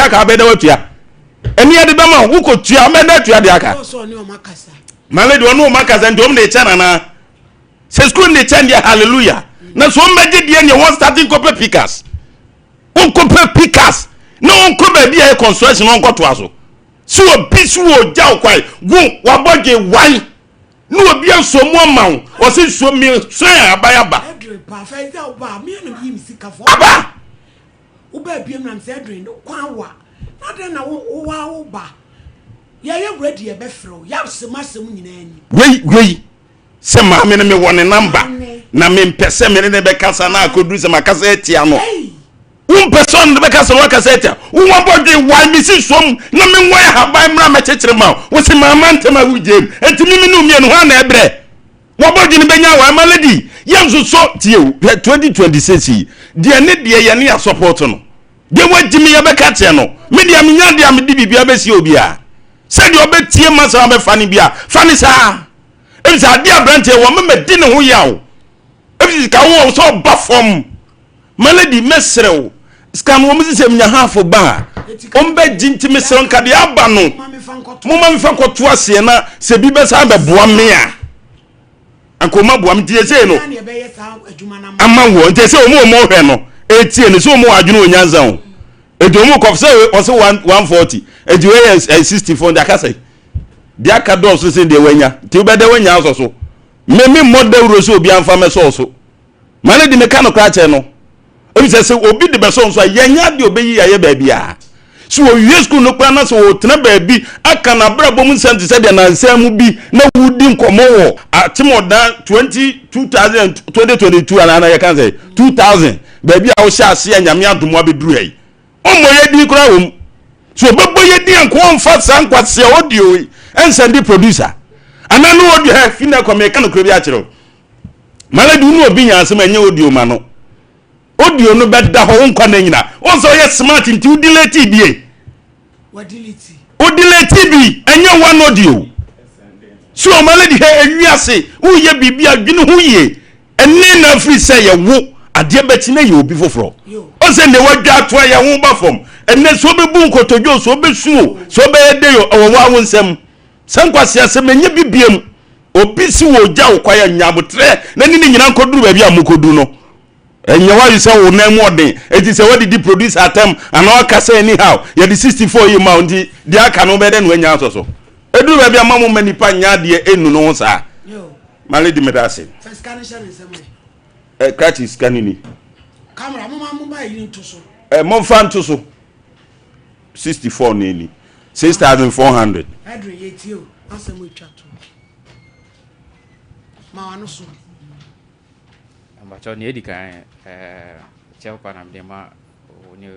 aka abɛda watua. Ɛni yɛde bɛma wo, wokɔ tua mɛda tua deɛ aka. My lady, ɔne ɔmo akasa nti ɔmo de kyɛ nana sɛ sukuu ne kyɛn deɛ, hallelujah. Na so ɔmo bɛgye deɛ neɛ wɔn starting kɔpɛ pickaxe, wɔnkɔpɛ pickaxe na wɔnkɔ baabi a yɛ construction, wɔnkɔtoa so si obi si wɔ gya wo kwan go wabɔ dwe wan na obi aso mu ama wo, ɔsi so mi sɛn aban aba. Ɛdure pa fɛ sɛ ɔba mi na yi mi sika fɔ. Aba. Woba ebiem na sɛ ɛdure no kwan wa na de na wo wa wo ba yɛyɛ ready, yɛbɛfrɛ wo, yɛasɛm asɛm nyinaa ni. Wei sɛ maame no mewɔ ne number na mempɛ sɛ mene ne bɛkasa na akɔduru sɛ makasa atia no. Wompɛ sɛ ɔno ne bɛkasa na wakasa atia wowɔ bɔdwe wae mesi som na menwae ahaban mmra mɛkyekyere ma wo, wo se maama ntɛm a wogyam enti meme ne mmienu hɔ ana ɛbrɛ wɔbɔdwe no bɛnya wa. My lady, yɛnsosɔ tie o. Hwɛ, 2026 yi deɛ ne deɛ yɛne yɛasɔpɔto no deɛ wagyi me yɛbɛka kyerɛ no. Me deɛ menya deɛ a mede biribia bɛsie obiaa sɛdeɛ ɔbɛtie ma sɛ wabɛfa no bi a fa ne saa, ɛfiri sɛ adeɛ aberanteɛ wɔ mema di ne ho yaw, ɛfiri sika wo sɛ ɔba fam. My lady, mɛserɛ wo, sika no wɔm sɛ sɛ menya half ba a ɔmbɛgye, nti mesrɛ nka deɛ aba no moma mefa nkɔto aseɛ na sɛ bi bɛsa bɛboa me a anka ɔma boa me. Nti ɛsei no ama wɔ, nti ɛsɛ ɔmo ɔmo hwɛ no etie no sɛ ɔmo wɔ adwene wɔ nyansa o. Eti ɔmo kɔ sɛ ɔsɛ 140, eti wei yɛ 64, nti aka sɛ deɛ aka dɔɔso sɛ deɛ wanya, nti wobɛdɛ wanya asɔ so. Me mmɔ dawuro sɛ obi anfa mɛsɔɔ so ma ne de meka no koraa kyerɛ no, ebi sɛ obi de bɛsɔ nso a yɛnya deɛ ɔbɛyi ayɛ baabi a so wɔwie sukuu no koraa na sɛ wɔtena baabi aka n'abrabɔ mu nsɛm te sɛ deɛ nansan mu bi na wodi nkɔmmɔ wɔ atemɔdan 20 2000 2022 anaa na yɛka sɛ 2000 baabi a wohyɛ ase a Nyame adom abɛduru ha yi, ɔmmɔ yɛ din koraa wɔ mu so ɔbɛbɔ yɛ din anko ɔmfa saa nkwaseɛ audio yi ɛnsɛnde producer anaa ne audio ha fi na kɔ. Meka no kora bi akyerɛ wo, my lady, wo ne obi nya asɛm a ɛnyɛ audio ma no, audio no bɛda hɔ wo nkwa na nyina. Wo sɛ ɔyɛ smart nti wo delete bie, wo delete bi, ɛnyɛ one audio so. My lady, hɛ, ewiase woyɛ biribi a dwene ho yie. Ɛne na afiri sɛ yɛwo adeɛ bɛkyi na yɛ obi foforɔ ɔsɛ ne wadwa atoa yɛn ho ba fam. Ɛnɛ sɛ wobɛbu nkotodwo, sɛ wobɛsu o, sɛ wobɛyɛ de o, ɛwɔ wo awo nsɛm sɛ nkwasi asɛm ɛnyɛ bi biem. Obi si wɔ ogya wo kwaeɛ nyabotrɛ na ne ne nyina nkɔduru baabi a mokɔduru no, ɛnyɛ wayi sɛ wo nan mu ɔden. Eti sɛ wadidi producer atɛm anaa ɔka sɛ anyhow yɛde 64 yi ma wo, nti deɛ aka no wobɛyɛ dɛ na wanya asɔ so. Ɛduru baabi a ma mo ma nipa nya adeɛ ɛnu no ho saa. My lady, meda ase. Ɛ krakye sika no ni. Camera, mo ma mo ba yi nto so. Ɛ momfa nto so, 64 no ani, 6400. Ɛdure yɛ tie o, asɛm etwa to ma wa no so. Mbakyɛw, nea edi kan, kyɛw pa na mede ma wo ne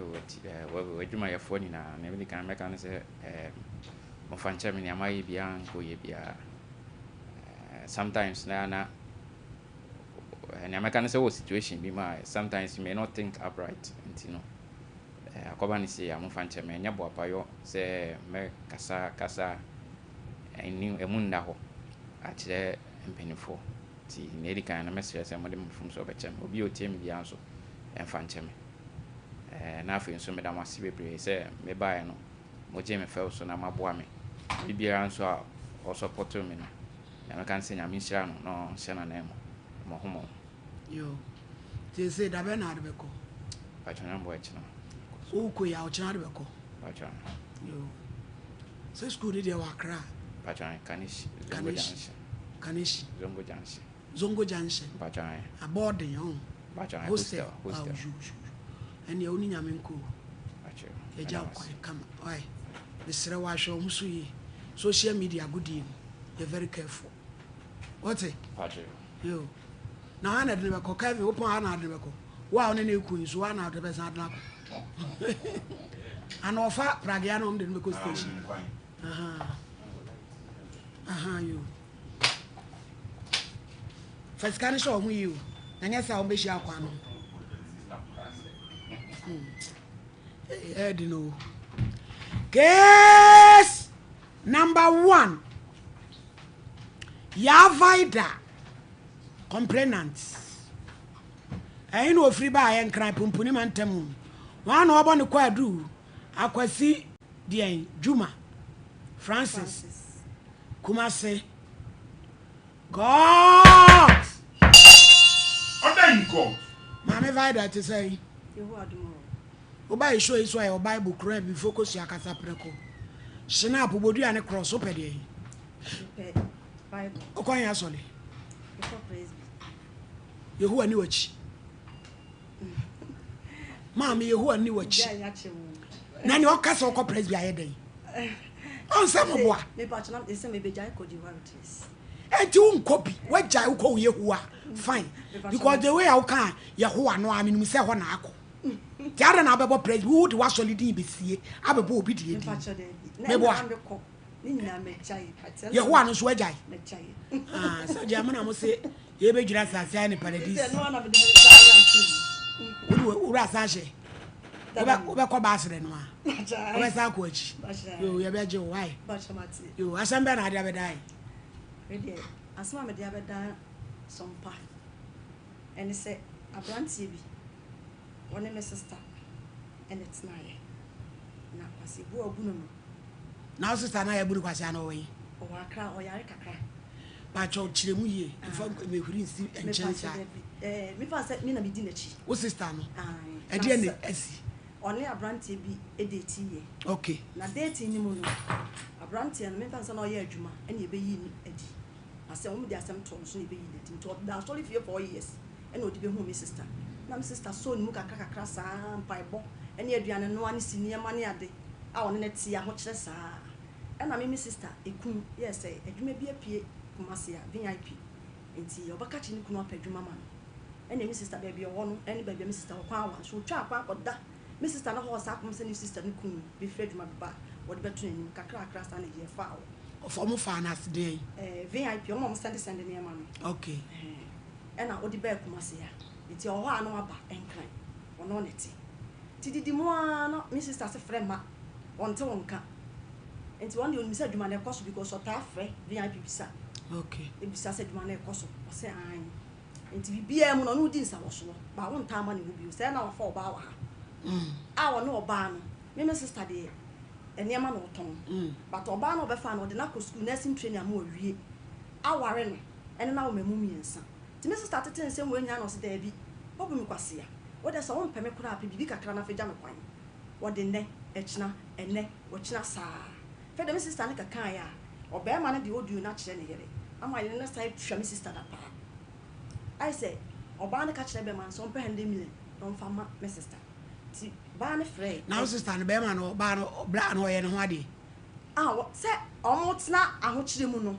w'adwumayɛfoɔ nyinaa. Nea edi kan mɛka ne sɛ momfa nkyɛ me nea mayɛ biara nkɔ yɛ biara. Sometimes na nea mɛka ne sɛ wɔ situation bi mu a sometimes you may not think upright, nti no akɔba ne sei a momfa nkyɛ me. Ɛnyɛ boapayɔ sɛ mɛkasa kasa ɛni ɛmu nna hɔ akyerɛ mpanimfoɔ, nti nea edi kan no mɛsrɛ sɛ mode mfomsoɔ bɛkyɛ me. Obi a otie me biara nso ɛmfa nkyɛ me. Na afei nso meda mo ase bebree sɛ mebaeɛ no mogye me fɛw so na moaboa me. Biribiara nso a ɔsupporto me no, nea mɛka ne sɛ Nyame nhyira no na ɔnhyɛ n'anan mu mmɔho mmɔho. Yo, tie sɛ dabɛ na ade bɛkɔ. Patwɛ, na mbɔ akyi no. Wokɔ yi a ɔkyena ade bɛkɔ. Patwɛ. Yo, sɛ school ni deɛ wɔ Accra? Patwɛ, Kaneshie, Zongo Junction. Kaneshie. Zongo Junction. Zongo Junction. Patwɛ. Abɔɔden ɔn? Patwɛ. Hostel. Hostel. Ɛnneɛ wo ne Nyame nkɔ. Patwɛ. Yɛgya wo kwan kama ɔyɛ. Mesrɛ wo, ahwɛ wo ho so yie. Social media agodie no, yɛ very careful, wote? Patwɛ. Yo, na hɔ na de ne bɛkɔ. Kevin, wopɔn ha na ade ne bɛkɔ. Wo a wo ne ne ku yi nso, wo a na ade bɛsan ade no akɔ ana ɔfa pragea na ɔmo de ne bɛkɔ station. Aha aha, yo, fa sika no hyɛ ɔho yie o, na nyɛ sɛ a wɔbɛhyia akwan no ɛɛdi no. Case number one, Yavaida complainant, ɛyin na ofiri baayɛ Nkran Pumpuni mantam wɔn a na ɔbɔ ne kwaadu. Akwasi deɛn Juma Francis Kumasi Court. Order in court. Maame Vida te sɛn? Yehowa adom o. Woba yɛ show yi so a yɛwɔ Bible kura bi fo kosua kasa prɛko. Schnapp, bodua ne cross wopɛ deɛn? Mepɛ Bible. Wokɔ he asɔre? Mekɔ Presby. Yehowa ni w'akyi. Maame Yehowa ni w'akyi. Na nea ɔka sɛ ɔkɔ Presby ayɛ dɛn? Ɔnsɛ mo boa. Enti wonkɔ bi, wagyae wokɔ wo Yehowa fine. Because the way a woka Yehowa no a menim sɛ hɔ na akɔ. Nti adɛn na wobɛbɔ Presby? Wo de w'asɔre din bɛsie abɛbɔ obi deɛ din. Meboa. Yehowa no nso wagyae. Ah, sɛ deɛ mo na mo se yɛbɛdwira asase ayɛ ne paradise. Wode wura asan hyɛ. Wobɛkɔ baasere no a. Wobɛsan akɔ akyi. Yo, yɛbɛgye wo wae. Yo, asɛm bɛn na ade abɛdan? Asɛm a mede abɛdan Sɔmpa ɛne sɛ aberanteɛ bi ɔne me sista na ɛtenaeɛ. Na Kwasi bu a ɔbu no no. Na wo sista no a yɛabu no kwasea no ɔwɔ he? Ɔwɔ Accra, ɔyare kakra. Pakyɛw kyerɛ mu yie, mfa mehuri nsi nkyɛn saa. Mepakyɛw dabi, ɛɛ mefa no sɛ me na medi n'akyi. Wo sista no, Ae. ɛdeɛn na asi? Ɔne aberanteɛ bi dateeɛ. Okay. Na dating no mu no, aberanteɛ no memfa no sɛ na ɔyɛ adwuma ɛna yɛbɛyii no adi. Asɛm, wɔde asɛm too no so na yɛbɛyii no adi. Nti ɔdaa asɔre fie 4 years. Ɛna ɔde bɛhuu me sister. Na me sister sɔɔ ne mu kakra kakra saa ara, mpaebɔ ne aduane noa ne si nneɛma ne ade a ɔne no te ahokyerɛ saa ara. Ɛna me me sister ekunu yɛɛ sɛ adwuma bi apue Kumasi a, VIP, nti ɔbɛka kyerɛ ne kunu apɛ adwuma ama no. Ɛna me sister baabi a ɔwɔ no ne baabi a me sister wɔ kwan awa nso ɔtwaa kwan kɔda me sister no hɔ wɔ saa kɔm sɛ ne sister no kunu bɛfiri adwuma bɛba a wɔde bɛto n'anim kakra kakra saa na yɛfaa hɔ. Ɔfa ɔmo faa no ase deɛn? Eh, VIP, ɔmo a ɔmo sɛnde sɛnde nneɛma no. Okay. Ɛhɛn. Ɛna wode baa Kumasi ha. Nti ɔwɔ hɔ a na waba Nkran. Ɔno na ɛte. Nti didi mu ara na me sister se frɛ mma ɔnte wo nka. Nti ɔno deɛ onim sɛ adwuma no ɛkɔ so because ɔtaa frɛ VIP bisa. Okay. Ebisa sɛ adwuma no ɛkɔ so. Ɔse aane. Nti biribiara mu no ɔne wo di nsawɔsoɔ. But wontaa ma ne ho bio. Sɛɛ na wafa ɔbaa wɔ ha. A ɔne ɔbaa no, me me sister deɛ nneɛma na ɔtɔn. But ɔbaa no a ɔbɛfaa no ɔde no akɔ school nursing training ama wawie. Aware no. Ɛne no awo mmamu mmiɛnsa. Nti me sister tete nsɛm wei nyinaa na ɔse daabi, woabu me kwasea. Wo deɛ sɛ wompɛ me koraa a pɛ biribi kakra na fa gya me kwan. Wɔde nnɛ, ɛkyena, ɛnnɛ, ɔkyena saa. Afei deɛ me sister no kɛkaeɛ a, ɔbarima no de audio no akyerɛ ne yere ama yere no san atua me sister da paa. Ayɛ sɛ ɔbaa no ka kyerɛ bɛrima no sɛ ɔmpɛ hundred million na ɔmfa mma me sister. Nti baa no frɛɛ. Na wo sister no, bɛrima no, ɔbaa no, bra no ɔyɛ ne ho adeɛ? A wɔ sɛ wɔtena ahokyere mu no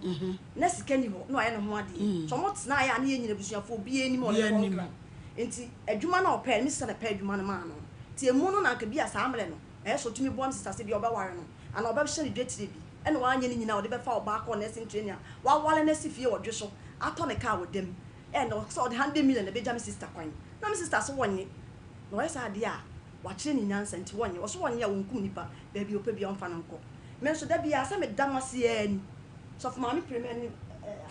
na sika nni hɔ na wayɛ ne ho adeɛ nti wɔtenaeɛ a na yɛn nyina abusuafoɔ obiara nnim a ɔde kɔ nkran nti adwuma no a ɔpɛɛ no me sista na ɛpɛ adwuma no maa no nti ɛmu no na anka bi a saa mmerɛ no ɛyɛ sɛ ɔtumi boa me sista sɛ bi a ɔbɛware no anaa ɔbɛhyɛ no dwatire bi ɛna wanyɛ ne nyina a ɔde bɛfa ɔbaa kɔɔ nursing training a waware no asi fie wɔ dwe so atɔ ne kaa wɔ dam ɛna sɛ ɔde 100 million na ɛbɛgya me sista kwan na me sista so wɔnye na ɔyɛ saa adeɛ a wakyerɛ ne nyansa nti wɔnye ɔso wɔnye a wɔnkum nipa Baabi a ɔpɛ biara ɔmfa no nkɔ. Me nso da biara sɛ meda mo ase ara ni. Sɔfo Maame Premɛ ne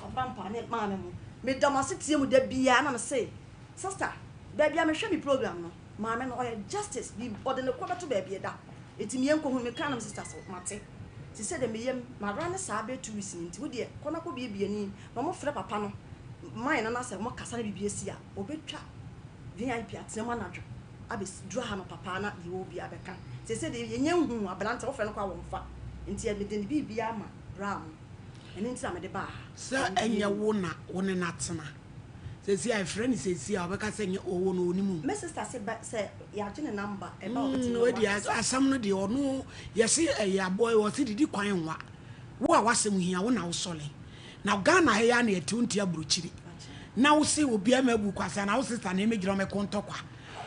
Abampa ne maame mo, meda mo ase tie mu da biara na mese, Sister, baabi a mehwɛ me program no, maame no ɔyɛ justice, ɔde ne kɔ bɛto baabi ɛda. Enti me yɛnkɔhu no, mekaa na me sister sɛ mate. Te sɛ deɛ me yam, mawura ne saa bɛyɛ 2 weeks ni, nti wo deɛ kɔ na kɔ biebie ani na wɔfrɛ papa no, man no na sɛ wɔkasa na biribi asi a, ɔbɛtwa VIP atena mu anadwo abɛduru ha anɔpa paa na deɛ ɔwɔ biara bɛka. Seesei deɛ yɛnnya nhuu aberanteɛ, wofrɛ no koraa wɔmfa. Nti mede ne biribiara ama braa mo. Ɛno nti na mede baa ha. Sɛ ɛnyɛ wo na wo ne no atena. Seesei a ɛfrɛ no seesei a ɔbɛka sɛ nyɛ ɔwɔ no ɔnim o. Me sister se bɛ sɛ yɛagye ne number ɛba a ɔbɛtumi Wei deɛ akasa. Asɛm no deɛ ɔno yɛse ɛyɛ aboa yi ɔse didi kwan nwa. Wo a w'asɛm hia wo na wosɔle. Na Ghana ha yi ara na yɛte wo nte aburokyire. Na wo se obiara ma abu kwasea na wo sister na ɛmɛgyina hɔ mɛko ntɔkwa.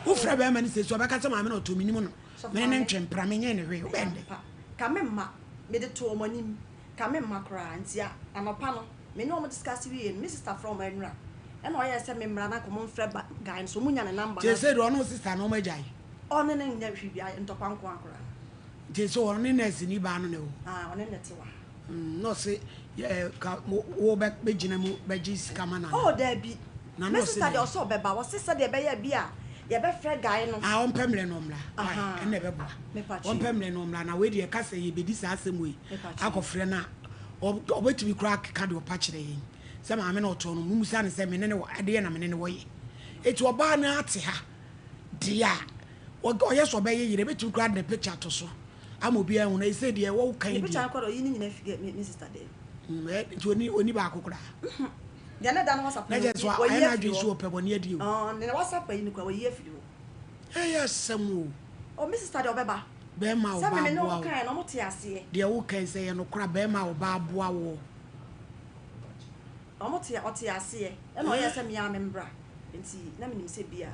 Wo frɛ bɛrima no seesei ɔbɛka sɛ maame na ɔtɔ menim no. Sɔfo Mene ne maame. ntwe mpena menyɛ ne hwee. Wobɛn dɛ. Ampa. Ka me mma mede to wɔn anim. Ka me mma koraa. Nti anɔpa no me ne wɔn discuss wieɛ no me sister frɛ wɔn anwura ɛna ɔyɛɛ sɛ me mmra na nka wɔn mfrɛ ba guy no sɛ wɔn nya ne number na. Seesei deɛ ɔne wo sister no wɔn agyae? Ɔne no nyɛ hwee biara ntɔkwa nko ara koraa. Nti sɛ ɔne nurse ni baa no na ɛwɔ hɔ? Ah ɔne no te wɔ ha. Na ɔse yɛ ka wo bɛ bɛgyina mu bɛgye sika ma no anaa? Oh daabi. Na Me na ɔse sister deɛ dɛn? ɔse ɔbɛba. Ɔse sɛdeɛ ɛbɛyɛ bi a. Yɛbɛfrɛ guy no. Ah ɔmpɛ mmerɛ na ɔmmra why ɛnna ɛbɛboa ɔmpɛ mmerɛ na ɔmmra na wei deɛ ɛka sɛ yɛbɛdi saa asɛm wei akɔfrɛ no a ɔbɛtumi koraa akeka deɛ ɔpa kyerɛ yɛn sɛ maame na ɔtɔn no mumusa no sɛ mene ne wɔ adeɛ na mene ne wɔyɛ eti ɔbaa no ate ha deɛ a ɔyɛ sɛ ɔbɛyɛ yere ɛbɛtumi koraa de ne picture ato so ama obiara ahu na ɛsɛ deɛ ɛwɔ kan Ne picture deɛ no koraa deɛ ɔyi ne nyinaa fi me sister dɛm. Nti ɔni ɔni baako koraa. Deɛ ne da no WhatsApp Na no kyerɛ sɛ wɔyi ayɛ afiri n'adwene hɔ. so ɔpɛ bɔne adi o. Ɔn ne WhatsApp ayi no koraa wɔyi afiri hɔ. Ɛyɛ asɛm o. Oh me sister deɛ ɔbɛba. Bɛɛma a Sɛ me ɔba me ne aboa wɔn wo. kaeɛ no wɔn te aseɛ. Deɛ wo ka yi sɛ ɛyɛ nokorɛ a bɛɛma a ɔba aboa woɔ. Wɔn te ɔte aseɛ ɛna ɔyɛɛ sɛ me ara me mbra nti na me nim sɛ bia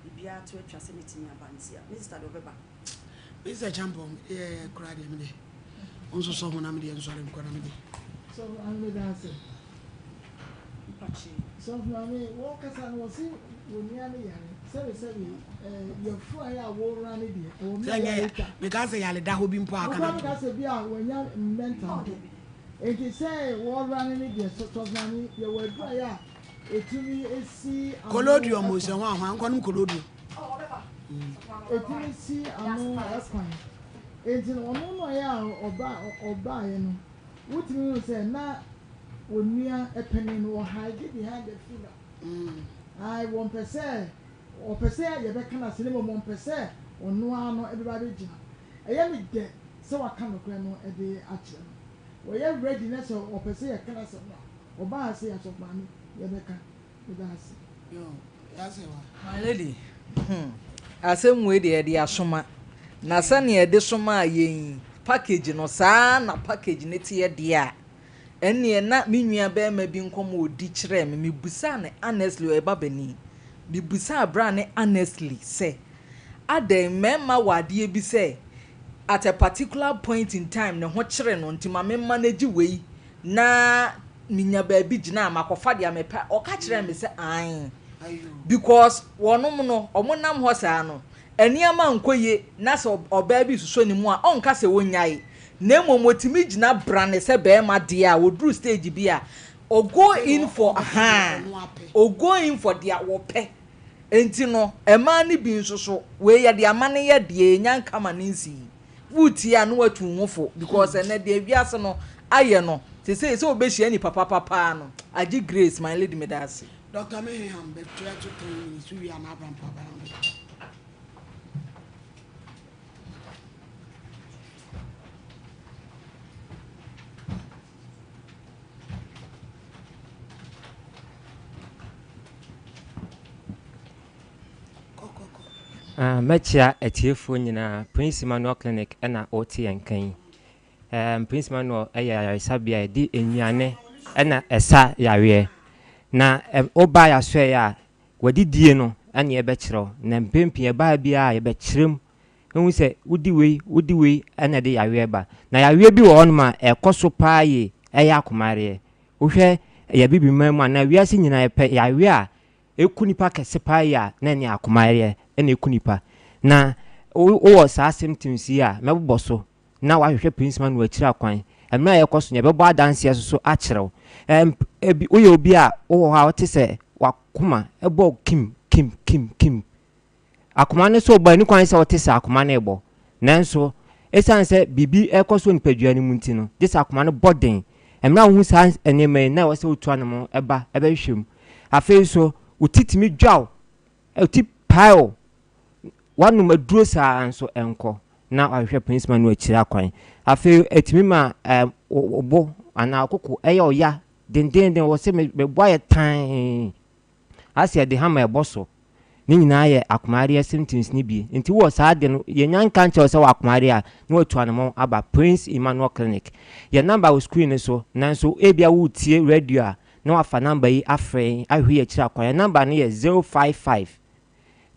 biribiara to atwa sɛ mɛtumi aba nti a me sister deɛ ɔbɛba. Mister Champong deɛ koraa deɛ me deɛ onsosɔ ho na me deɛ nsɔre nkɔ na me deɛ. Sɔfo maame meda ase. Sɔfo maame wɔkasa no wɔse wɔn nua no yare sɛbe sɛbe ɛɛ yɛfura yɛ a wɔwura no deɛ ɛwɔ Sɛ mmerɛ nyɛ yɛ ya atwa. meka sɛ yare da hɔ bi mpo a aka Wokura na meka to. sɛ bi a wɔanya mental mpo nti sɛ wɔwura no no deɛ sɔfo maame yɛwɔ adura yɛ a ɛtumi si ano Collodium o sɛ kwan. hwan hwan nkɔnom collodium. Ɛtumi si ano kwan. Enti no ɔno na ɔyɛ a ɔba ɔbaeɛ no wotumi hu sɛ na onua panin no wɔ hide behind the fever. Ae wɔmpɛ sɛ ɔpɛ sɛ yɛbɛka no ase na mmom ɔmpɛ sɛ ɔno ara no ɛbɛba abɛgyina. Ɛyɛ me dɛ sɛ waka nokorɛ no de akyerɛ no. Ɔyɛ ready na sɛ ɔpɛ sɛ yɛka n'asɛm no a ɔba ha sei Asɔfo Maame yɛbɛka. Meda ase. My lady, hmm, asɛm wei deɛ yɛde asoma. Na sɛnea yɛde somaa yɛn yi, package no, saa ara na package no teɛ deɛ a, ɛnneɛ na me nua barima bi nkɔmmɔ a ɔdi kyerɛɛ me, mebisaa no honestly, ɔyɛ babani, mebisaa bra no honestly sɛ, adɛn mmarima wɔ adeɛ bi sɛ, at a particular point in time ne ho kyere no nti ma me manage wei na menya baabi gyina a makɔfa deɛ mepɛ ɔka kyerɛɛ me sɛ ae because wɔnom no wɔn nam hɔ saa no nneɛma nkɔ yie na sɛ ɔbaa bi susɔ ne mu a ɔnka sɛ ɔnyae na mmom ɔtumi gyina brane sɛ bɛrima deɛ a wɔduru stage bi a ɔgo in for haa ɔgo in for deɛ wɔpɛ nti no mmaa no bi nso so wei yɛde ama no yɛ deɛ ɛnya nkama ne nsii Wotie a na watu wo ho fo because ɛnɛ deɛ wiase no ayɛ no sesei sɛ wobɛhyia nipa papa paa no agye grace my lady meda ase. Doctor Meheham bɛtoa to 10 minutes wowie a na abra mpo aba na wode. Ah, mɛkyea atiefoɔ nyinaa. Prince Emmanuel Clinic na wɔte yɛn nka yi. Um, Prince Emmanuel yɛ ayaresabea a yɛde nnuane na ɛsa yareɛ. Na woba yɛasoɛeɛ a, wadidie no ɛne yɛbɛkyerɛ wo. Na mpɛn pii ɛbaa biara yɛbɛkyerɛ mu ehu sɛ wodi wei, wodi wei ɛna ɛde yareɛ ba. Na yareɛ bi wɔ hɔnom a ɛkɔ so paa yie, ɛyɛ akomayareɛ. Wohwɛ yɛn abibiman mu anaa wiase nyinaa yɛpɛ yareɛ a Ɛku nipa kɛse paa yi a na ɛne akomayareɛ na ɛku nipa. Na wowɔ saa symptoms yi a mɛbobɔ so na wahwehwɛ Prince Manuel akyiri akwan. Mmerɛ a yɛkɔ so no yɛbɛbɔ adanseɛ nso so akyerɛ wo. Ɛm ebi woyɛ obi a wowɔ hɔ a wote sɛ wakoma ɛbɔ kim kim kim kim. Akoma no so rebɔ a, ɛnni kwan sɛ wote sɛ akoma no rebɔ. Nanso, esiane sɛ biribi rekɔ so wɔ nipadua no mu nti no, gye sɛ akoma no bɔ den. Mmerɛ a wohu saa nneɛma yi, na ɛwɔ sɛ wotu anamɔn ba bɛhwehwɛ mu. Afei nso, wo ti tumi dwa wo, wo ti pae wo, woanom aduro saa ara nso ɛnkɔ, na wahwehwɛ polisima no akyiri akwan. Afei, ɛtumi ma wo bo anaa wo koko yɛ wo ya dendeenden, wɔ sɛ me bo ayɛ tann. Asɛ yɛde hammer ɛbɔ so. Ne nyinaa yɛ akomayareɛ symptoms no bi. Nti wowɔ saa ade no, yɛnya nka nkyerɛ wo sɛ wɔ akomayareɛ a, na watu anamɔn aba Prince Emmanuel Clinic. Yɛn number wɔ screen no so, nanso ebia woretie radio a, na wafa number yi afrɛ yɛn ahwehwɛ yɛn akyiri akwan. Yɛn number no yɛ 055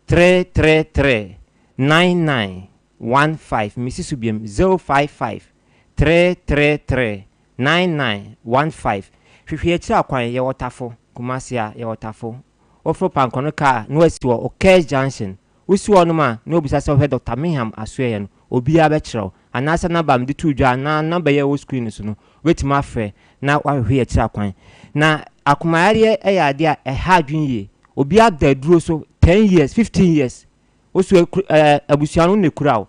333 9915. Mesi so biom, 055 333 9915 Hwehwɛ akyiri akwan, yɛwɔ Tafo, Kumasi a, yɛwɔ Tafo. Woforo Pankɔno kaa a, na woasi wɔ Okairs Junction. Wosi hɔ nom a, na wobisa sɛ wohwɛ Dɔkta Meham asoɛeɛ no, obiara bɛkyerɛ wo. Anaasɛ nɔmba a mede too dwa anaa nɔmba yi a ɛwɔ screen no so no, wobɛtumi afrɛ na woahwehwɛ yɛn akyiri akwan. Na akomayareɛ yɛ adeɛ a ɛha adwene yie. Obiara da aduro so. 10 years, 15 years, wo so ɛɛ abusua no na ekura wo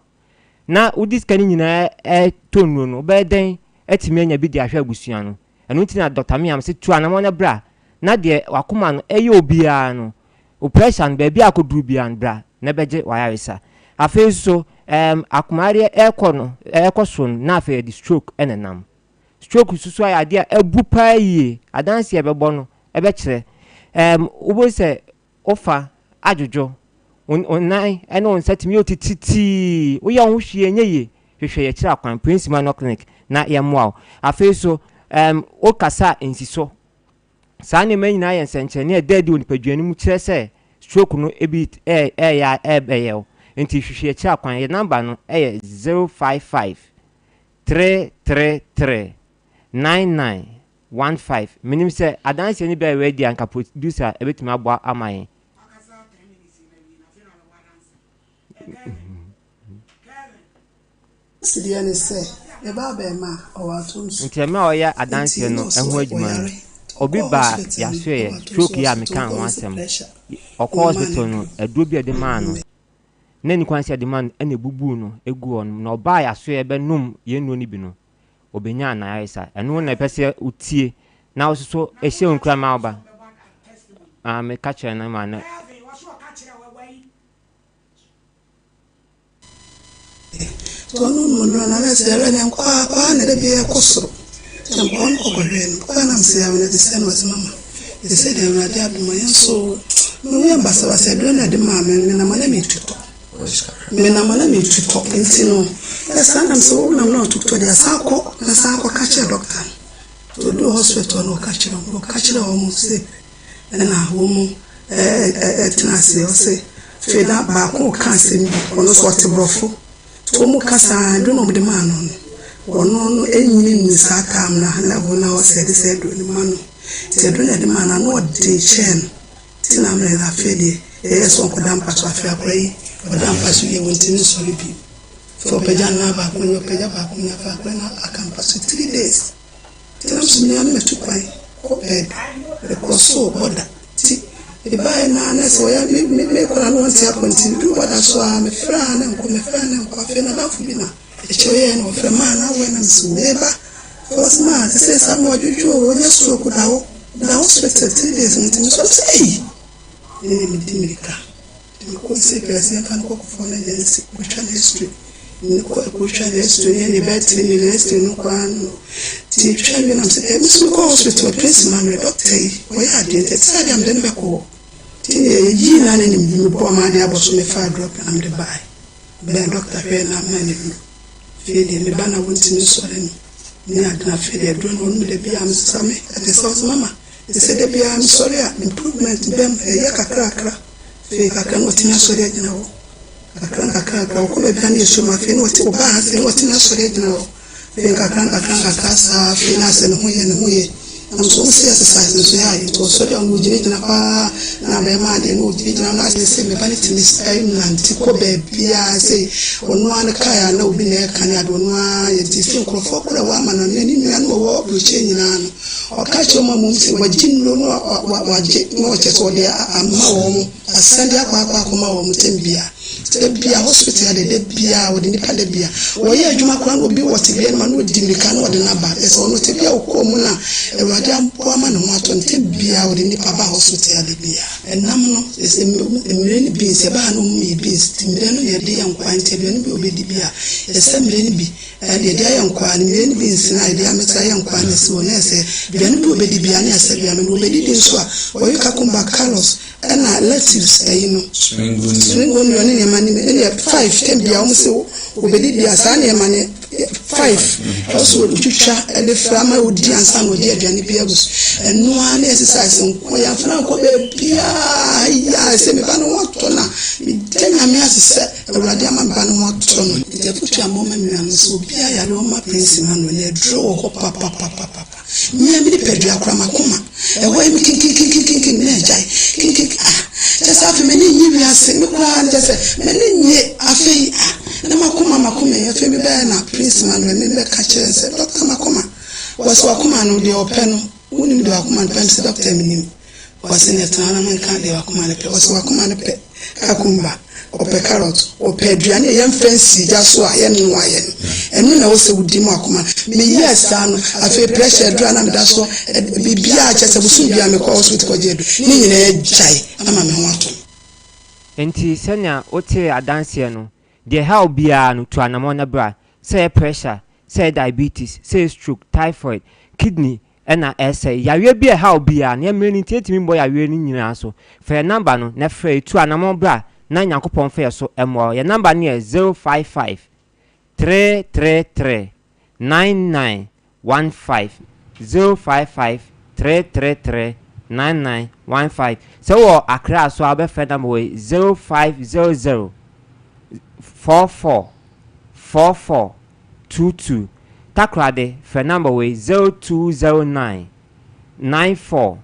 na wodi sika no nyinaa ɛtɔ nnuro no, wobɛyɛ dɛn atumi anya bi de ahwɛ abusua no? Ɛno nti na Dɔkta Miam se tu anamɔn na bra na deɛ wakoma no ɛyɛ obiara no, wo pressure no baabi a akɔduru biara no bra na bɛgye w'ayaresa. Afei nso ɛɛm akomayareɛ ɛrekɔ no ɛrekɔ soro no na afei ɛde stroke ɛna ɛnam. Stroke nso so ayɛ adeɛ a abu paa yie, adanseɛ a ɛbɛbɔ no ɛbɛkyerɛ. Ɛɛm wobɛhu sɛ Wo fa adwodwo, wo nan ne wo nsa tumi yɛ wo titiritii, woyɛ wo ho hwee ɛnyɛ yie, hwehwɛ yɛn akyiri akwan, Prince Emmanuel Clinic na yɛmmoa wo. Afei nso, um, wokasa a nsi so. Saa nneɛma yi nyinaa yɛ nsɛnkyerɛnne a ɛda adi wɔ nipadua no mu kyerɛ sɛ stroke no bi ɛreyɛ ɛrebɛyɛ wo. Nti hwehwɛ yɛn akyiri akwan. Yɛn namba no yɛ 055 333 99 15 menim sɛ adanseɛ no bi a yɛwɔ adi a nka producer ɛbɛtumi aboa ama yɛn. Adansedeɛ ne sɛ, me ba abarimaa, ɔwɔ atonsu. Nti mmerɛ a ɔyɛ Nti adanseɛ na no ɔse ho adwuma no, ɔyare. obi Ɔkɔɔ baa hospital no, yɛasoɛeɛ, ɔwɔ atonsu stroke yi a hospital, mekaa ɔkɔɔ ho no sɛ asɛm. pressure. Ɔkɔɔ Ɔmaa no hospital no, aduro. aduro bi a yɛde maa no, Ɔnom na ɛnni kwan sɛ yɛde ma no, ɛna ɛbubuu no guu hɔ nom. Na ɔbaa yɛasoɛeɛ bɛnom yɛn nnuro no bi no, Obenyaa n'ayaresa. Ɛno na ɛpɛ sɛ wotie na wo nso hyɛ wo nkuran ma wo ba. Ah, meka kyerɛ no ma no. Nti ɔno mu no na na sɛ ɛrɛ ne nkɔ a kɔ a na da biara ɛkɔ soro. Nti mekɔ no kɔkɔhwɛɛ no kɔ a na mesɛ yɛ awena te sɛ na ɔse mama te sɛ deɛ Awurade adom a yɛn nso me ho yɛ basabasa aduro na ɛde maa me menam a na metutɔ. Menam a na metu tɔ nti no na saa nam sɛ wonam na ɔtu tɔ deɛ san kɔ na san kɔ ka kyerɛ dɔkta no. Nti ɔduu hospital no ɔka kyerɛ wɔn ɔka kyerɛ wɔn sɛ ɛna wɔn mu ɛtena ase ɔsɛ afei na baako ka asɛm bi ɔno nso ɔte borɔfo nti wɔn mu ka saa aduro na wɔde maa no no ɔno no ɛnyini nnu saa time na level na ɔsɛ ɛde sɛ aduro no ma no nti aduro na ɛde maa no ano ɔden kyɛɛ no. Nti na mmerɛ no afei deɛ yɛyɛɛ sɛ ɔnkɔda mpa so afei akwadaa yi ɔda mpa so yie ɔntumi nsɔre bio afei ɔpagya ne nan baako nie ɔpagya baako nie afei akwadaa no aka mpa so 3 days nti na nso mea no matu kwan kɔ baabi mekɔ so bɔda nti mebaeɛ naa na sɛ ɔyɛ me me mekɔ na no ɔnte apɔ nti meduru bɔda so a mefrɛ a na nkɔ mefrɛ a na nkɔ afei nadamfo bi na ɛkyɛ ɔyɛɛ na ɔfrɛ maa na awɔ na mesɛ meba ɔsɛ maa sɛ sɛ ma ɔdwodwo o ɔnyɛ stroke da hɔ da hospital 3 days nti mesɔ sɛ ei ɛne medi mmirika nti mekɔ sɛ wiase yɛmfa no kɔ Kɔfoɔ no agency kɔtwa no x-ray ne kɔ ɛkɔtwa no x-ray ne ɛne bɛyɛ 3 million x-ray no koraa no nti yɛtwa wie nam sɛ ɛmi nso mekɔ hospital Prince Emmanuel doctor yi ɔyɛ adeɛ nti ɛte sɛ adeɛ a mede no bɛkɔ hɔ nti ne yɛyii na ne nim mebɔ ɔma adeɛ abɔ so mefaa drop na mede baeɛ bɛn doctor hwɛ na ama ne duro. Afei deɛ me ba na wɔntumi nsɔre no ne ade na afei deɛ aduro no ɔnom da biara mesesa me ɛte sɛ ɔsɛ mama te sɛ da biara mesɔre a improvement bɛm ɛyɛ kakrakra. Afei kakra na ɔtumi asɔre agyina hɔ kakra nkakra nkakra ɔkɔ baabi a na yɛsɔ mu afei na ɔte ɔbaa ha sɛ na ɔtumi asɔre agyina hɔ afei nkakra nkakra nkakra saa afei na asɛ ne ho yɛ ne ho yɛ na nso wɔn sɛ exercise nso yɛ ayɛ nti ɔsɔre a ɔno gyinagyina paa na bɛrima adeɛ na ɔgyinagyina na asɛ sɛ meba ne tumi nante kɔ baabiara sɛ ɔno ara ne kaa a na obi na ɛka ne ade ɔno ara yɛ nti sɛ nkurɔfoɔ korɔ wɔ ama no ne ne nua no wɔwɔ aburokyire nyinaa no ɔka kyerɛ wɔn a mom sɛ wagye nnuro no wagye na ɔkyɛ sɛ ɔde ama wɔn asan de akɔ akɔ akɔma wɔn tɛm bia da bia hospital de da bia wɔde nipa da bia wɔyɛ adwuma koraa na obi wɔ tebea no ma na ɔdi mirika na ɔde n'aba ɛsɛ ɔno tebea ɔkɔɔ mu na Awurade aboa ma ne ho atɔ no tɛm bia wɔde nipa ba hospital da bia ɛnam no ɛsɛ mmerɛ no beans ɛbaa no ɔmo yɛ beans nti mmerɛ no na yɛde yɛ nkwan nti aduane bi a obɛdi bi a ɛsɛ mmerɛ no bi ɛde yɛde ayɛ nkwan no mmerɛ no beans na yɛde amete ayɛ nkwan no si hɔ na ɛsɛ aduane bi a obɛdi bia ne ɛsɛ aduane no obɛdidi nso a wɔyɛ cucumber, carrots ɛna lettuce ɛyi no spring onion ne nneɛma no ɛne five ten bia wɔn sɛ obɛdi bia saa nneɛma no five ɔsɔ otwitwa ɛde fra ama odi ansa na ɔde aduane bi agu so. Ɛnoa ne exercise nko yɛnfra nkɔ baabiaa ya sɛ meba no ho atɔ no a meda Nyame ase sɛ Awurade ama meba no ho atɔ no. Nti afotu a mɔma me nuanom sɛ obiaa yare ɔma Prince Emmanuel na aduro wɔ hɔ papapapapa. Mmea me nipadua kora makoma ɛhɔ yɛ me kinkinkinkinkin na agyae kinkin ah kyɛ sɛ afei m'ani nye wiase me koraa no kyɛ sɛ m'ani nye afei ah na makoma makoma yi afei mebɛyɛ na Prince Emmanuel me bɛka kyerɛ sɛ dɔkta makoma wɔsɛ wakoma no deɛ ɔpɛ no wonim deɛ wakoma no pɛ. Sɛ dɔkta menim. Wɔsɛ ne ɛtena na menka deɛ wakoma no pɛ. Wɔsɛ wakoma no pɛ. Kakumba, ɔpɛ carrot, ɔpɛ aduane a yɛmfa nsii gya so a yɛnnoaeɛ no. Ɛno na ɛwɔ sɛ wodi ma akoma no. Meyɛɛ saa no, afei pressure aduru a na meda so, biribiara, kyerɛ sɛ bosome biara mekɔ hospital kɔgye aduru, ne nyinaa agyae ama me ho atɔ me. Enti sɛnea wotee adanseɛ no, deɛ ɛha wo biara no, tu anamɔn na bra. Sɛ ɛyɛ pressure, sɛ ɛyɛ diabetes, sɛ ɛyɛ stroke, typhoid, kidney na ɛresɛe, yareɛ bi a ɛha wo biara no, yɛn mmerɛ no nti yɛntumi mmɔ yareɛ no nyinaa so. Fa yɛn number no na frɛ yɛn, tu anamɔn bra na Nyankopɔn mfa yɛn so mmoa wo. Yɛn number no yɛ 055 333 99 15 055 333 9915. Sɛ wowɔ Accra so a wobɛfrɛ number wei 0500 44 44 22. Takoradi frɛ number wei 0209 94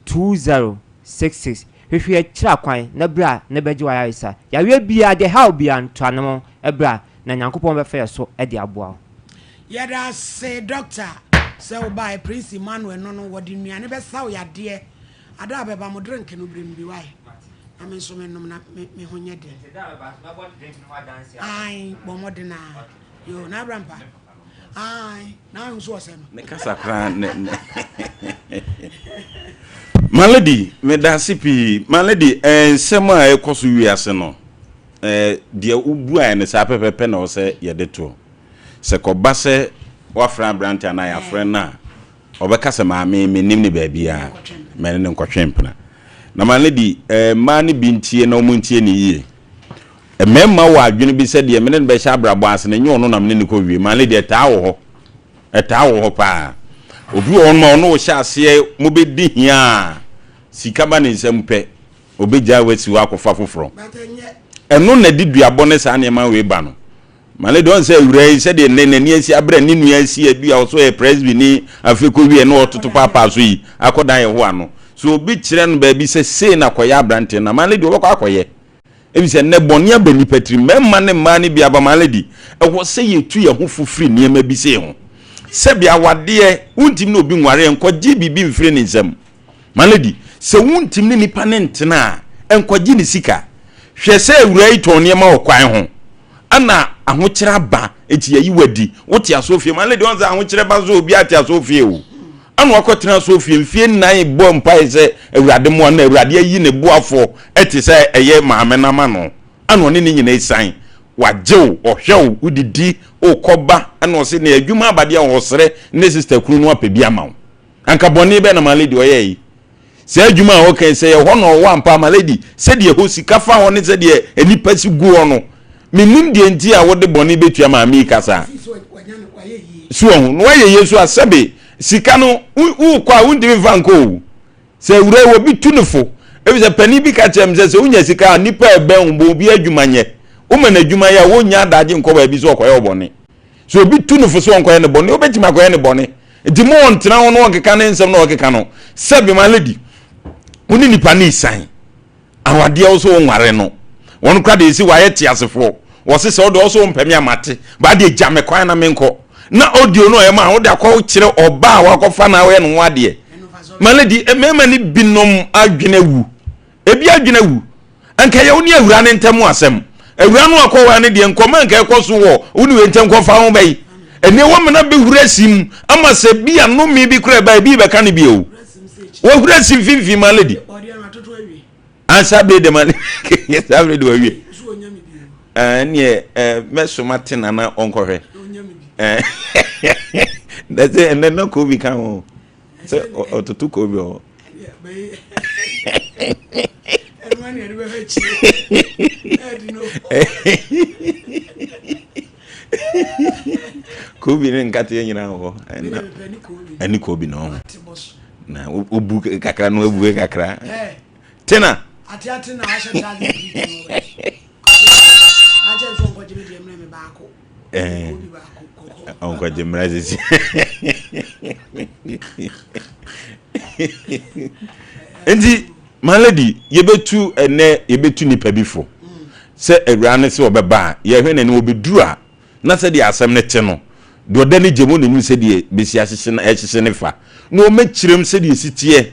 20 66. Hwehwɛ yɛn kyerɛ kwan na bra na bɛgye w'ayaresa. Yareɛ biara deɛ ɛha wo biara no tu anamɔn bra na Nyankopɔn bɛfa yɛn so de aboa wo. Yɛda ase doctor sɛ wo baeɛ Prince Emmanuel no no wɔde nnuane bɛsa wo yadeɛ ada a bɛba mo drink no brem bi wae na me nso me nom na me me ho nyɛ den. Nti da a bɛba nso mɛbɔ drink no ho adanseɛ ama wo. Ae bɔ mmɔden aa yoo na abra mpa ae na ahu so ɔsɛ no. Ne kasa koraa ne ne My lady meda ase pii my lady eh, nsɛm a ɛkɔ so wiase no eh, deɛ wobuaeɛ no saa pɛpɛpɛ na ɛwɔ sɛ yɛde toɔ. Sɛ kɔba sɛ woafrɛ aberante anaa yɛafrɛ no a, ɔbɛka sɛ, Maame, mennim no baabiara, mɛne no nkɔtwe mpena. Na ma no di, mmaa no bi ntie na wɔntie no yie. Mmarima wɔ adwene bi sɛ deɛ mene no bɛhyɛ abrabɔ ase no, ɛnyɛ ɔno na mene no kɔwie. Ma no deɛ, ɛtaa wɔ hɔ. Ɛtaa wɔ hɔ paa. Obi wɔ hɔnom a ɔne wo hyɛ aseɛ, mobɛdi hia a, sika ba ne nsam pɛ, ɔbɛgyae wo asi hɔ akɔfa foforɔ. Ɛno na ɛde duabɔ ne saa nneɛma wei ba no. Mane deɛ ɔn sɛ awuraa yi sɛdeɛ nnɛ n'ani asi abrɛ ne nua asi adu a ɔsɛ ɔyɛ presby ni afei kɔwie na ɔtoto paapaa so yi akɔdan Yehowa no. So obi kyerɛ no baabi sɛ sei na kɔyɛ aberanteɛ no a, Mane deɛ ɔbɛkɔ akɔyɛ. Efisɛ nnɛ bɔne aba nnipa tirim, mmarima ne mmaa no bi aba. Mane di, ɛwɔ sɛ yɛtu yɛn ho fo firi nneɛma bi sei ho. Sɛbi awadeɛ, wontumi ne obi nware, nkɔgye biribi mfiri ne nsam. My lady, sɛ wontumi ne nipa no ntena a, nkɔgye ne sika. Hwɛ sɛ awuraa yi tɔn nneɛma wɔ kwan ho, ɛna ahokyerɛ aba, enti yɛayi wo adi. Wote asɔrefie. My lady, ɔn sɛ ahokyerɛ ba so obiara te asɔrefie o. Ɛna wakɔtena asɔrefie mfie nnan bɔ mpae sɛ Awurade mmoa no, na Awurade ayi ne boafoɔ te sɛ ɛyɛ maame no ama no. Ɛna ɔne ne nyinaa asiane. Wagye wo, ɔhwɛ wo, wodidi, wokɔ ba, ɛna ɔse ne adwuma aba deɛ ɔsrɛ ne sister kunu no apɛ bi ama wo. Anka bɔne bɛn na my lady ɔyɛɛ yi? Saa adwuma a ɔka yi, sɛ ɛhɔ na ɔwɔ ampa a, my lady, sɛdeɛ ɛhɔ sika fa hɔ ne sɛdeɛ nnipa si gu hɔ no, mennim deɛ nti a wode bɔne bɛtua maame yi ka saa. So wahu? Na wayɛ yie nso a, sɛbe sika no, wokɔ a wontumi mfa nkɔ o. Sɛ awura yi, obi tu no fo. Efisɛ panin bi ka kyerɛɛ me sɛ, sɛ wonya sika a, nnipa a ɛbɛn wo, bɔ obi adwuma nyɛ. Woma no adwuma yɛ a, wonnya adagye nkɔ baabi sɛ ɔkɔyɛ wo bɔne. Sɛ obi tu no fo sɛ ɔnkɔyɛ ne bɔne, obetumi akɔyɛ ne bɔne. Nti mo ɔntena ho na ɔnkeka ne nsɛm na ɔkeka no. Sɛbi my lady, wo ne nipa no resan. Awadeɛ wo so wonware no. Wɔn kora deɛ esi wayɛ teasefoɔ. Wɔse sɛ wode ɔso wompɛ me a mate. Baa deɛ gya me kwan na menkɔ. Na audio no ɔyɛ ma wode akɔ kyerɛ ɔbaa a wakɔfa na ɔyɛ ne ho adeɛ. My lady, mmarima no binom adwene awu. Ebi adwene awu. Anka ɛyɛ wo ne awuraa no ntam asɛm. Awuraa no akɔwaa no deɛ nkɔmɔ anka ɛkɔ so wɔ wo ne wei ntam kɔfa ho bɛyi. Ɛnɛ wamena bɛhura sim ama sɛ bi a nnome bi koraa ɛba ebi bɛka no bio. Wahura sim mfimfini ma lady. Ansa bere de ma saa bere de wawie. Ɛneɛ mɛsoma tena na ɔnkɔhwɛ. Ɛnɛ ɛnɛ na kɔ bi ka ho. Sɛ ɔtoto kɔ bi wɔ hɔ. Kobi ne nkateɛ nyinaa wɔ hɔ ɛne kobi na ɔho na wobu kakra na wabu kakra tena ɔnkɔgye mmara sisi nti my lady yɛbɛtu ɛnɛ yɛbɛtu nipa bi fo sɛ awura no sɛ ɔbɛba a yɛhwɛ n'ani ɔbɛduru a na sɛdeɛ asɛm no te no deɛ ɔda ne gya mu n'anim sɛdeɛ bɛsi ahyehye no ɛhyehye ne fa na ɔmɛkyerɛm sɛdeɛ ɛsi teɛ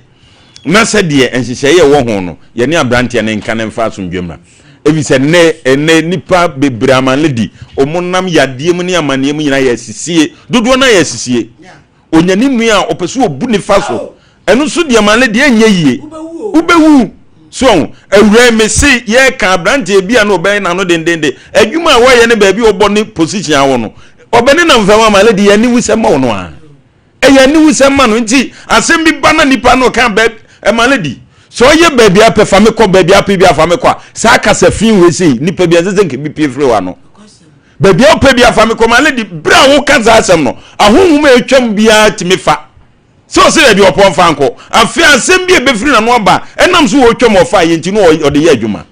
na sɛdeɛ nhyehyɛeɛ ɛwɔ ho no yɛne aberanteɛ no nka ne mfa asomdwe mmra. Efisɛ nnɛ, ɛnnɛ nnipa bebree amanne di, wɔn nam yadeɛ mu ne amaneɛ mu nyinaa yɛ asisie. Dodoɔ no ara yɛ asisie. Onya ne nua a ɔpɛ sɛ ɔbu ne fa so. Ɛno nso deɛ amanne deɛ ɛnyɛ yie. Wobɛwu. So ɔho, awura yi mese yɛreka aberanteɛ bi a na ɔbɛyɛ n'ano dendenden. Adwuma a wɔyɛ ne baabi a ɔbɔ ne position awɔ no, ɔbɛne nam fam amanne deɛ aniwusɛm ma ɔno ara. Ɛyɛ aniwusɛm ma no nti asɛm bi ba na nipa no ka baabi ɛma no di sɛ ɔyɛ baabi apɛ fa me kɔ baabi apɛ bi afa me kɔ a saa kasa fi wei sei nipa bi ɛnsɛ sɛ nka bi pie firi wa no baabi a ɔpɛ bi afa me kɔ ma no di bere a woka saa asɛm no ahohom a atwam biara tumi fa sɛ ɔsɛ baabi ɔpɔ mfa nkɔ afei asɛm bi a ɛbɛfiri n'ano aba ɛnam so wɔtwam ɔfa yɛ nti no ɔde yɛ adwuma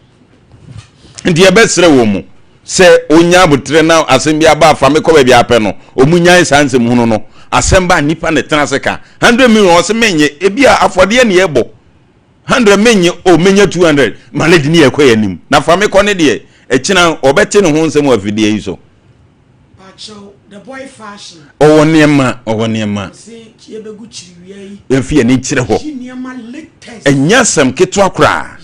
Nti yɛbɛsrɛ wɔn mu sɛ ɔnya aboterɛ na asɛm bi aba afa me kɔ baabi apɛ no, ɔmu nyae saa nsɛm hunu no. Asɛm ba nipa na ɛtena ase ka. 100 million ɔse menye, ebi a afɔdeɛ ne yɛbɔ. 100 menye, o menya 200, ma lady ne yɛkɔ yɛn anim. Na fa me kɔ ne deɛ, ɛkyena ɔbɛte ne ho nsɛm wɔ afidie yi so. Ɔwɔ nneɛma, ɔwɔ nneɛma. Yɛmfa yɛn ani nkyerɛ hɔ. Ɛnyɛ asɛm ketewa koraa.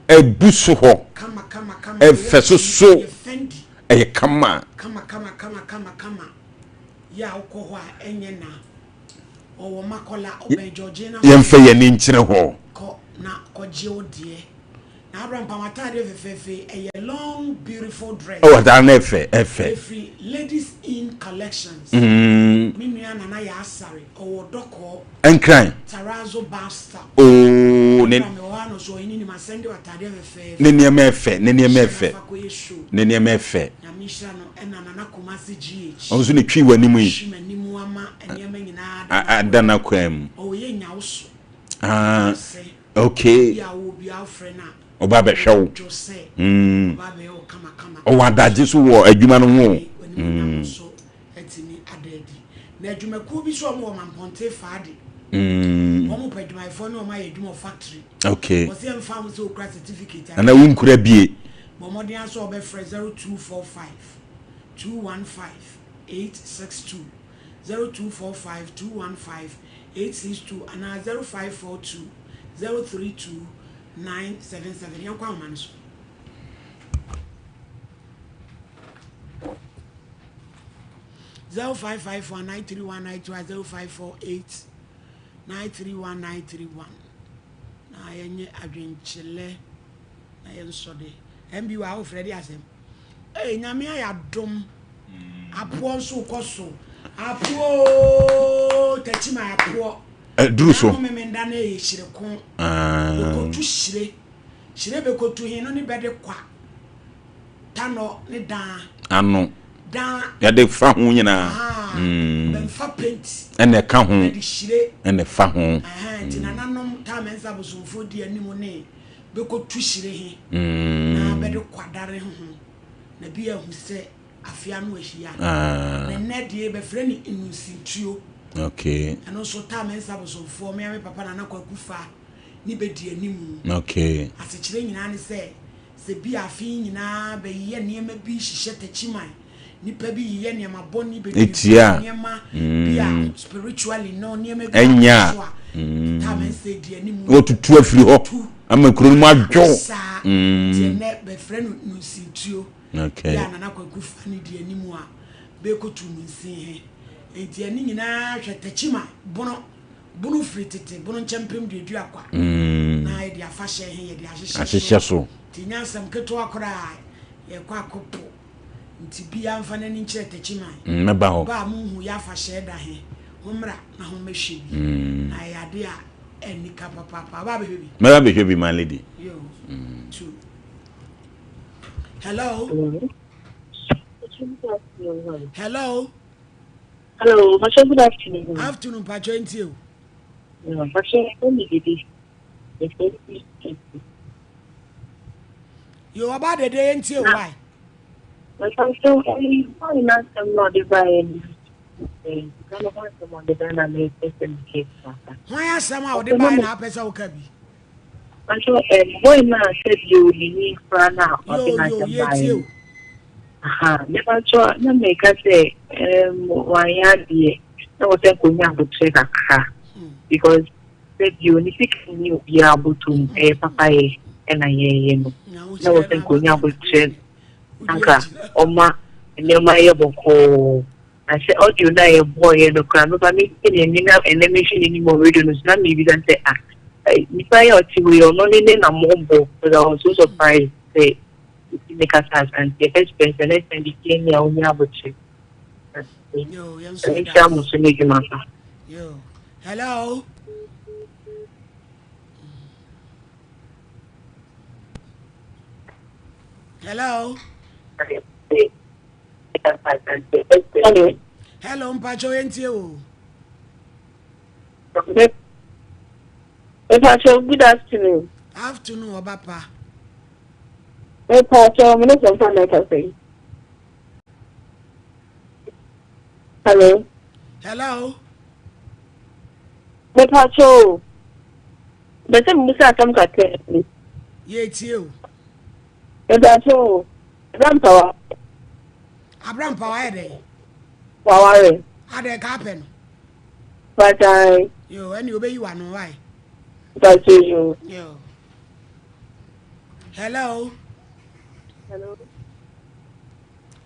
Ɛbu so hɔ. Ɛfɛ so so. Ɛyɛ kama. Yɛmfa yɛn ani nkyerɛ hɔ. Na Abraham pam ataadeɛ fɛfɛɛfɛ yi, ɛyɛ long beautiful dress. Oh, ataade no ɛfɛ, ɛfɛ. Ɛfiri Ladies Inn Collections. Mm. Me nua Nana Yaa Asare, ɔwɔ Dɔkɔɔ. Nkran. Tarazo bus stop. Oh, ne. Abraham ɛwɔ hɔ ano so ɔyɛ ne nim asɛnde ataadeɛ fɛfɛɛfɛ. Ne nneɛma ɛfɛ, ne nneɛma ɛfɛ. Ne nneɛma ɛfɛ. Nyame nhyira no ɛna Nana Kumasi GH. Ɔno nso ne twi wɔ anim yi. Twi m'anim ama nneɛma nyinaa ada n'akwan mu. Ɔwɔ yɛ nyawoso. Ah. Okay. Ɔba bɛhwɛ wo. Mm. Ɔwɔ adagye so wɔ adwuma no ho. Mm. Na adwumakuo bi so wɔn wɔ Mampɔnte Faade. Mm. Wɔn pɛ adwumayɛfoɔ ne wɔn ayɛ adwuma wɔ factory. Okay. Wɔsi ɛnfa ho sɛ okura certificate. Ana wunkura bie. Bɔ mmɔden aso ɔbɛfrɛ 0245 215 862 0245 215 862 anaa 0542 032 977. Yɛnkɔ ahoma no so. 0551 931 921 0548 931 931 na yɛnyɛ adwenkyerɛ na yɛnsɔ de MB wa wofrɛ de asɛm. Ee Nyame ayɛ adom apoɔ nso kɔ so apoɔ ooo takyima apoɔ. Ɛduru so. Nanu memenda no ɛyɛ hyire ko. Bɛkɔtu hyire hyire bɛkɔtu he no ne bɛde kwa tanɔ ne dan. Ano. Dan. Yɛde fa ho nyinaa. Bɛnfa paint. Ɛna ɛka ho. Bɛde hyire. Ɛna ɛfa ho. Nti nananom taa mɛnsa abosomfoɔ di anim ne. Bɛkɔtu hyire he, na bɛde kwadare ho, na bi ahu sɛ afe ano ahyia. Na nnɛ deɛ bɛfrɛ no nnunsintuo. Okay. Ɛno nso taa Mensah Bosomfoɔ, me ara me papa Nana Kwaku Fa ne bɛdi animu. Okay. Asekyerɛ nyinaa ne sɛ, sɛ bi a afe yi nyinaa bɛyeyɛ nneɛma bi hyehyɛ takyiman, Nipa bi yeyɛ nneɛma bɔne bebree Etia. nneɛma bi a Mm. spiritually no nneɛma bi Ɛnyɛ akɔ a. so a Mm. time ɛnsɛ di anim Wɔtutu afiri hɔ tu ama kuro no mu adwo. saa nti Mm. ɛnɛ bɛfrɛ no nunsintuo Okay. yɛ a Nana Kwaku fa ne di anim a bɛkɔtu nunsin he nti ɛne nyinaa hwɛ takyima bono bono firi tete bono nkyɛmpem duadua kwa Mm. na yɛde afahyɛ he yɛde ahyehyɛ Ahyehyɛ so. nti nyɛ asɛm ketewa koraa yɛkɔ akɔpo Nti biaa mfa n'ani nkyerɛ Techiman. Mɛba hɔ. Bɛ a monhu yɛ afahyɛɛ da he, hommra na hommɛhwɛ bi. Na ɛyɛ ade a ɛnni ka papaapa. Wobɛ abɛhwɛ bi? Mɛba abɛhwɛ bi, my lady. Yo, two. Hello? Hello? Hello, Pastor, good afternoon. Afternoon, Pacho ntie o. Yeah, Pastor, let me get this. Yo, ɔba dede yɛ ntie o, why? Mepakyɛw, ɛyi boy n'asɛm na ɔde baeɛ no, ɛyi sika no ho asɛm a ɔde baeɛ na mepɛ sɛ meka bi kakra. Hwan asɛm a ɔde baeɛ na apɛ sɛ woka bi? Mepakyɛw, ɛm boy no a sɛbi o n'ani fura no a ɔde Yo, yo, n'asɛm yɛtie baeɛ o. no. Aha, mepakyɛw, na meka sɛ ɛm wanyɛ adeɛ na wɔ sɛ nkonya abotrɛ kakra because sɛbi o ne sika nni obiara bɔtɔ mu, ɛyɛ papayɛ. na yɛreyɛ no. Na wɔ sɛ nka ɔnya aboterɛ na nka ɔma nneɛma yɛ bɔkɔɔ. Na sɛ audio no a yɛbɔeɛ no koraa meba metie n'ani na ɛnɛ mehwɛ n'anim wɔ radio no so na mebisa sɛ ah nipa yi a ɔte hɔ yi ɔno ne ne na mɔbɔ because I was so surprised sɛ ɔtumi kasa Asante. Yɛbɛsrɛ sɛ next time biribi ani a ɔnya aboterɛ. Nyame nhyira mo so ne adwuma pa. Hello. Hello. Hello. Hello, mpacho yentie o. Mpacho, good afternoon. Afternoon, ọba pa. Mpacho, mo ne sọmpa na ɛkasa yi. Hello. Hello. Mepakyɛ o, mepɛ sɛ mebisa asɛm kakra bi. Yɛtie o. Mepakyɛ o, Abrampawa. Abrampawa yɛ dɛn? Waware. Adɛn ka apɛ no? Pakyɛ. Yo, ɛne obeyi wano wae. Pakyɛ yo. Yo. Hello. Hello.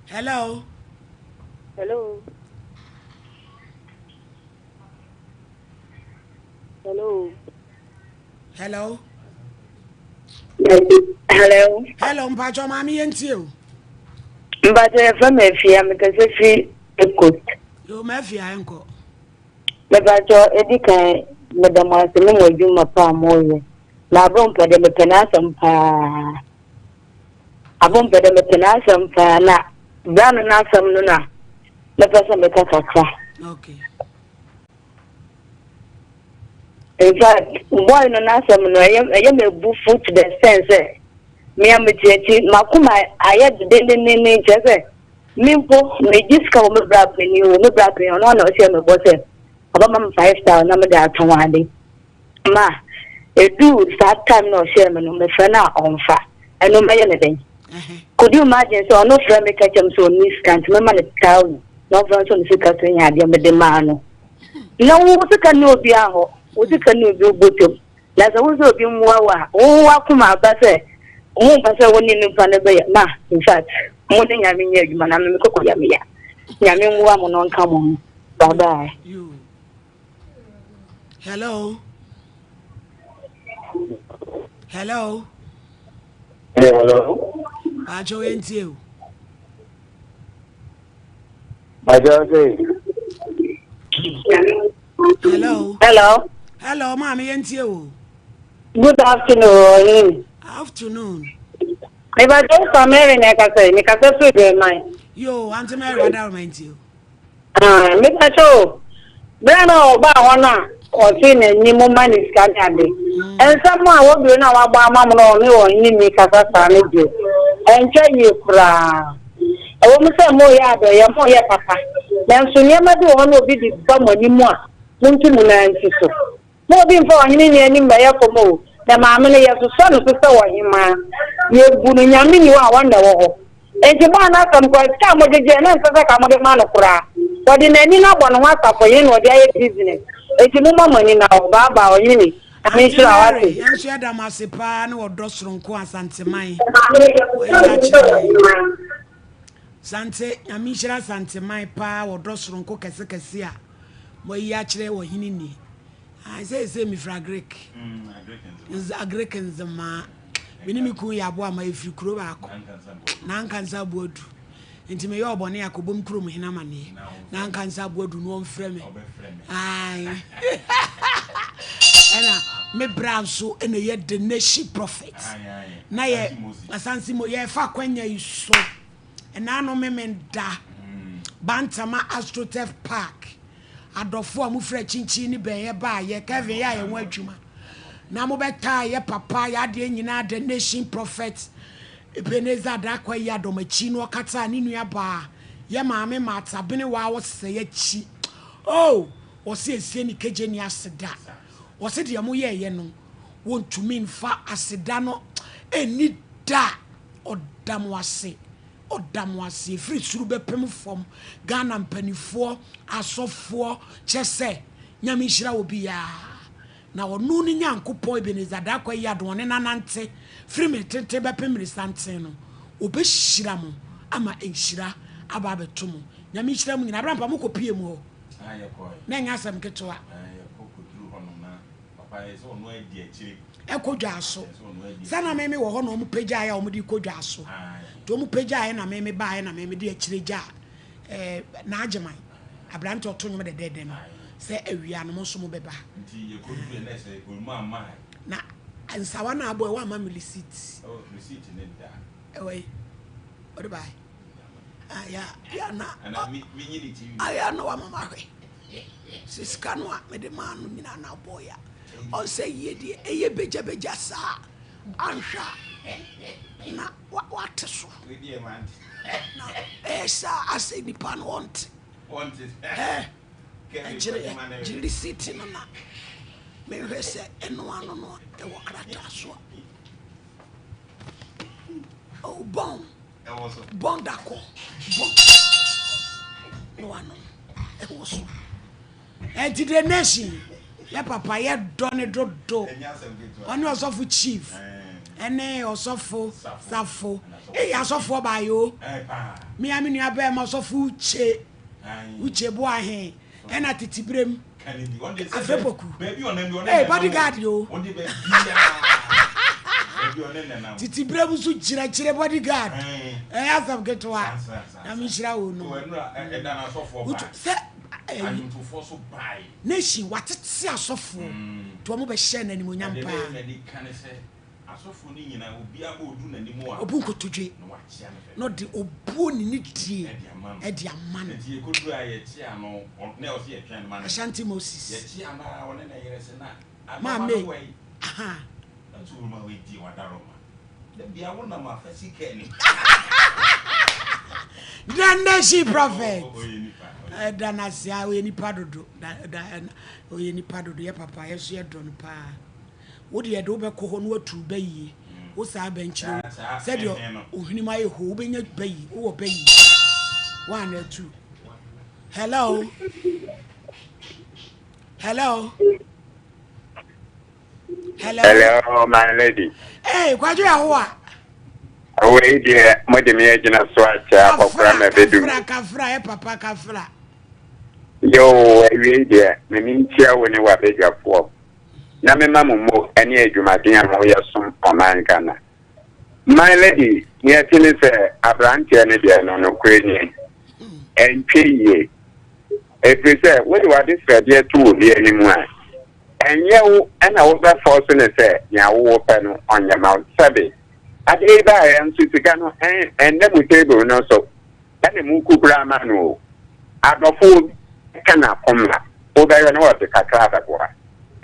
Hello. Hello. Hello. Hello. Hello. Hello, mpatsɔ maame yɛn tie o. Mpatsɔ yɛ fɛ mɛ fia mi kɛse fi Cape Coast. Yo mɛ fia yɛn kɔ. Mepatsɔ edi kan meda mo ase ne mo adwuma pa a moyɛ. Na abɔ mpɛ dɛ mepɛ n'asɛm paa. Abɔ mpɛ dɛ mepɛ n'asɛm paa na bra no n'asɛm no na mɛpɛ sɛ meka kakra. Okay. In fact, boy no n'asɛm no ɛyɛ ɛyɛ me abufu to the extent sɛ me a mete akyi m'akoma ayɛ dendendenden kyerɛ sɛ me mpo megye sika wɔ me bra panyin wɔ me bra panyin ɔno na ɔhyɛ me bɔ sɛ ɔbɛma me 5000 na mede atɔn ade ma edu saa time na ɔhyɛ me no mefrɛ no a ɔmfa ɛno mɛyɛ ne dɛn. Could you imagine sɛ ɔno frɛ me ka kyerɛ me sɛ ɔnni sika nti mɛma no thousand na ɔmfa nso ne sika so nyɛ adeɛ mede maa no. Na wo sika nni obiara hɔ, wo sika nni obi bɔtɔm. Na sɛ wo sɛ obi mmoa wo a, wo w'akoma aba sɛ wompɛ sɛ wo ne nipa no bɛyɛ ma in fact mo ne Nyame nyɛ adwuma na me me koko yɛ me ya. Nyame mmoa mo na ɔnka mo ho. Bye bye. Hello. Hello. Hello. Baakyɛw yɛn tie o. Baakyɛw sɛ. Hello. Hello. Hello, maame yɛn tie o. Good afternoon. Afternoon. Mebàjẹ́ sọ Mary na ɛkasa yi, mekasa firi Brɛman. Yo, Auntie Mary wadawuruma nti o. Ah, mepakyɛ o, berɛ no a ɔbaa hɔ no a ɔse n'ani mo ma ne sika ne ade. Nsɛm a wɔbire no a wabɔ ama mo no ɔne ɔhene ni kasa saa no deɛ, ɛntwa yie koraa. Ɛwɔ mu sɛ moyɛ adɔeɛ, moyɛ papa, nanso nneɛma bi wɔ hɔ na obi de ba mo anim a, montu mo nan nsi so. Mma obi mfa ɔhene nni anim mmɛyɛ fam o, na maame no, yɛsosɔ no so sɛ ɔhemmaa. Yɛbu no nyame nni hɔ a ɔno na ɛwɔ hɔ. Enti mo a n'asɛm koraa, sika a mode gyeeɛ no, ɛnsɛ sɛ ka mode ma no koraa. Ɔde n'ani no abɔ ne ho asafohene na ɔde ayɛ business. Enti momma mo ani nna hɔ. Bye bye, ɔhene ni. Nyame Auntie nhyira wo, Mary, wate. yɛn nso yɛda mo ase paa ne ɔdɔ soronko Asanteman wɔayi akyerɛ yɛn. Sante, Nyame nhyira Asanteman paa wɔ ɔdɔ soronko kɛse kɛse a moayi akyerɛ ɔhene ni. Ae, seesei mefiri Agric. Nz, Agric Nzemaa. Me ne me kun yɛ aboa ma yɛfiri kuro baako. Nankansa Aboadu. Nti meyɛ ɔbɔne a kɔbom kurom hene amaneɛ. Nankansa Aboadu no ɔmfrɛ me. Ae. Ɛna me bra nso ɛna yɛ the nation prophet. Na yɛ asanse mo yɛfa akwanya yi so. Ɛna ano memenda. Bantama Astroturf Park. Adɔfo a mofiri akyinkyin ne bɛn baayɛ, Kevin yɛ a yɛn ho adwuma na mobɛtaa yɛ papa yɛ adeɛ nyinaa The Nation Prophet Ebenezer Darko ayi adɔm akyi na ɔkataa ne nua baa yɛ maame Martha Benewaa ɔsɛe akyi oh ɔse esie ne kegye ne aseda ɔse deɛ moyɛɛyɛ no wɔntumi mfa aseda no ɛnni da ɔda mo ase Ɔda mo ase ɛfiri soro bɛpem fam Ghana mpanifoɔ, asɔfoɔ, kyɛsɛ Nyame nhyira obiaa. Na ɔno ne Nyankopɔn Ebenezer Darko Ayi-Addo ɔne no anante firi mmere tenten bɛpem mmere santen no, ɔbɛhyira mo ama nhyira aba abɛto mo. Nyame nhyira mo nyinaa. Abrampa mo kɔ pie mu hɔ na ɛnyɛ asɛm ketewa. Ɛkɔ dwaa so. Sɛ na meme wɔ hɔ na wɔn pagyaeɛ a wɔn de kɔ dwaa so. Nti wɔn pagyaeɛ na meme baeɛ na meme de akyire gyaa eh, N'Agyeman, aberante ɔto nnwom dɛdɛɛdɛ no, sɛ awia no mo nso mo bɛba. Nti yɛkɔduru ɛnɛ sɛ ɔmu ama Na nsawa no abɔ ɛwɔ ama me receipt. Oh, receipt ne da. Ɛwɔ yi, ɔde bae. Aya, ya na, aya na wama mahwɛ. Sɛ sika no a mede maa no nyinaa na abɔ ya. Ɔnsɛ yie deɛ ɛyɛ begyabegya saa anhwɛ a na wate so. Na ɛyɛ saa asɛ nipa no ɔnte. Ɛɛ ɛgyere gye receipt no na mehwɛ sɛ ɛno ano no ɛwɔ krataa so a. Oh, bɔn. Bɔn da kɔ. Bɔn. No ano. Ɛwɔ so. Ɛnti the nation yɛ papa yɛ dɔ ne dodo. Ɔne ɔsɔfo chief. Ɛne ɔsɔfo safo. Eyi asɔfoɔ baayɛ o. Me a me nua bɛɛ ma ɔsɔfo Uche. Uche Boahen. Ɛna tete berem. Afepoku. Hey, bodyguard yo. Tete berem nso kyerɛkyerɛ bodyguard. Ɛyɛ asɛm ketewa. Na menhyira wo no. Sɛ nation watete asɔfoɔ nti wɔn bɛhyɛ no animonyam paa. Asɔfoɔ no nyinaa, obiara bɔ ɔdu n'anim a. Ɔbu nkotodwe. Na wakyea no fɛfɛɛfɛ. Na ɔde obuo ne nidie. Ɛde ama no. Ɛde ama no. Nti yɛkɔduru a yɛkyea no, na ɛwɔ sɛ yɛtwɛn no ma no. Ashanti Moses. Yɛkyea no a, ɔne ne yere se na. Maame. Ababa no wɔ yi. Aha. Na nso woma wei die wadaroma. Da bia wonam afa sika anim. The nation prophet. Ɔyɛ nipa. Ɛda no ase a ɔyɛ nipa dodo. Da da ɔyɛ nipa dodo yɛ papa yɛ so yɛ dɔ no paa. Wo deɛ de wobɛkɔ hɔ na watu bɛ yie. Wo saa bɛnkyerɛ wo sɛdeɛ ohwenem ayɛ hoo wobɛnya bɛ yi wowɔ bɛ yi woana atu. Hello hello hello. Hello my lady. Hey Kwadwo Yahowa. Wei deɛ mo de me agyina so akyɛ akɔkora ma bɛdu. Kafra kafra ɛ papa kafra. Yoo awiei deɛ me menkyia wo ne w'abadwafoɔ. na mema mo mo ne adwumaden a moyɛ som ɔman Ghana. My lady, nea ɛte ne sɛ aberanteɛ no deɛ no nokorɛ nie, ɛntwɛ yie. Ɛfiri sɛ wode w'adesrɛdeɛ to obi anim a, ɛnyɛ wo na wobɛfɔɔso no sɛ nea wo wopɛ no ɔnyɛ ma wo. Sɛbe, adeɛ yi baeɛ nso sika no ɛnnɛ mo table no so. Ɛna mu kukuru ama no o. Adɔfo obi ka n'akoma wobɛyɛ na ɔde kakra abɛboa.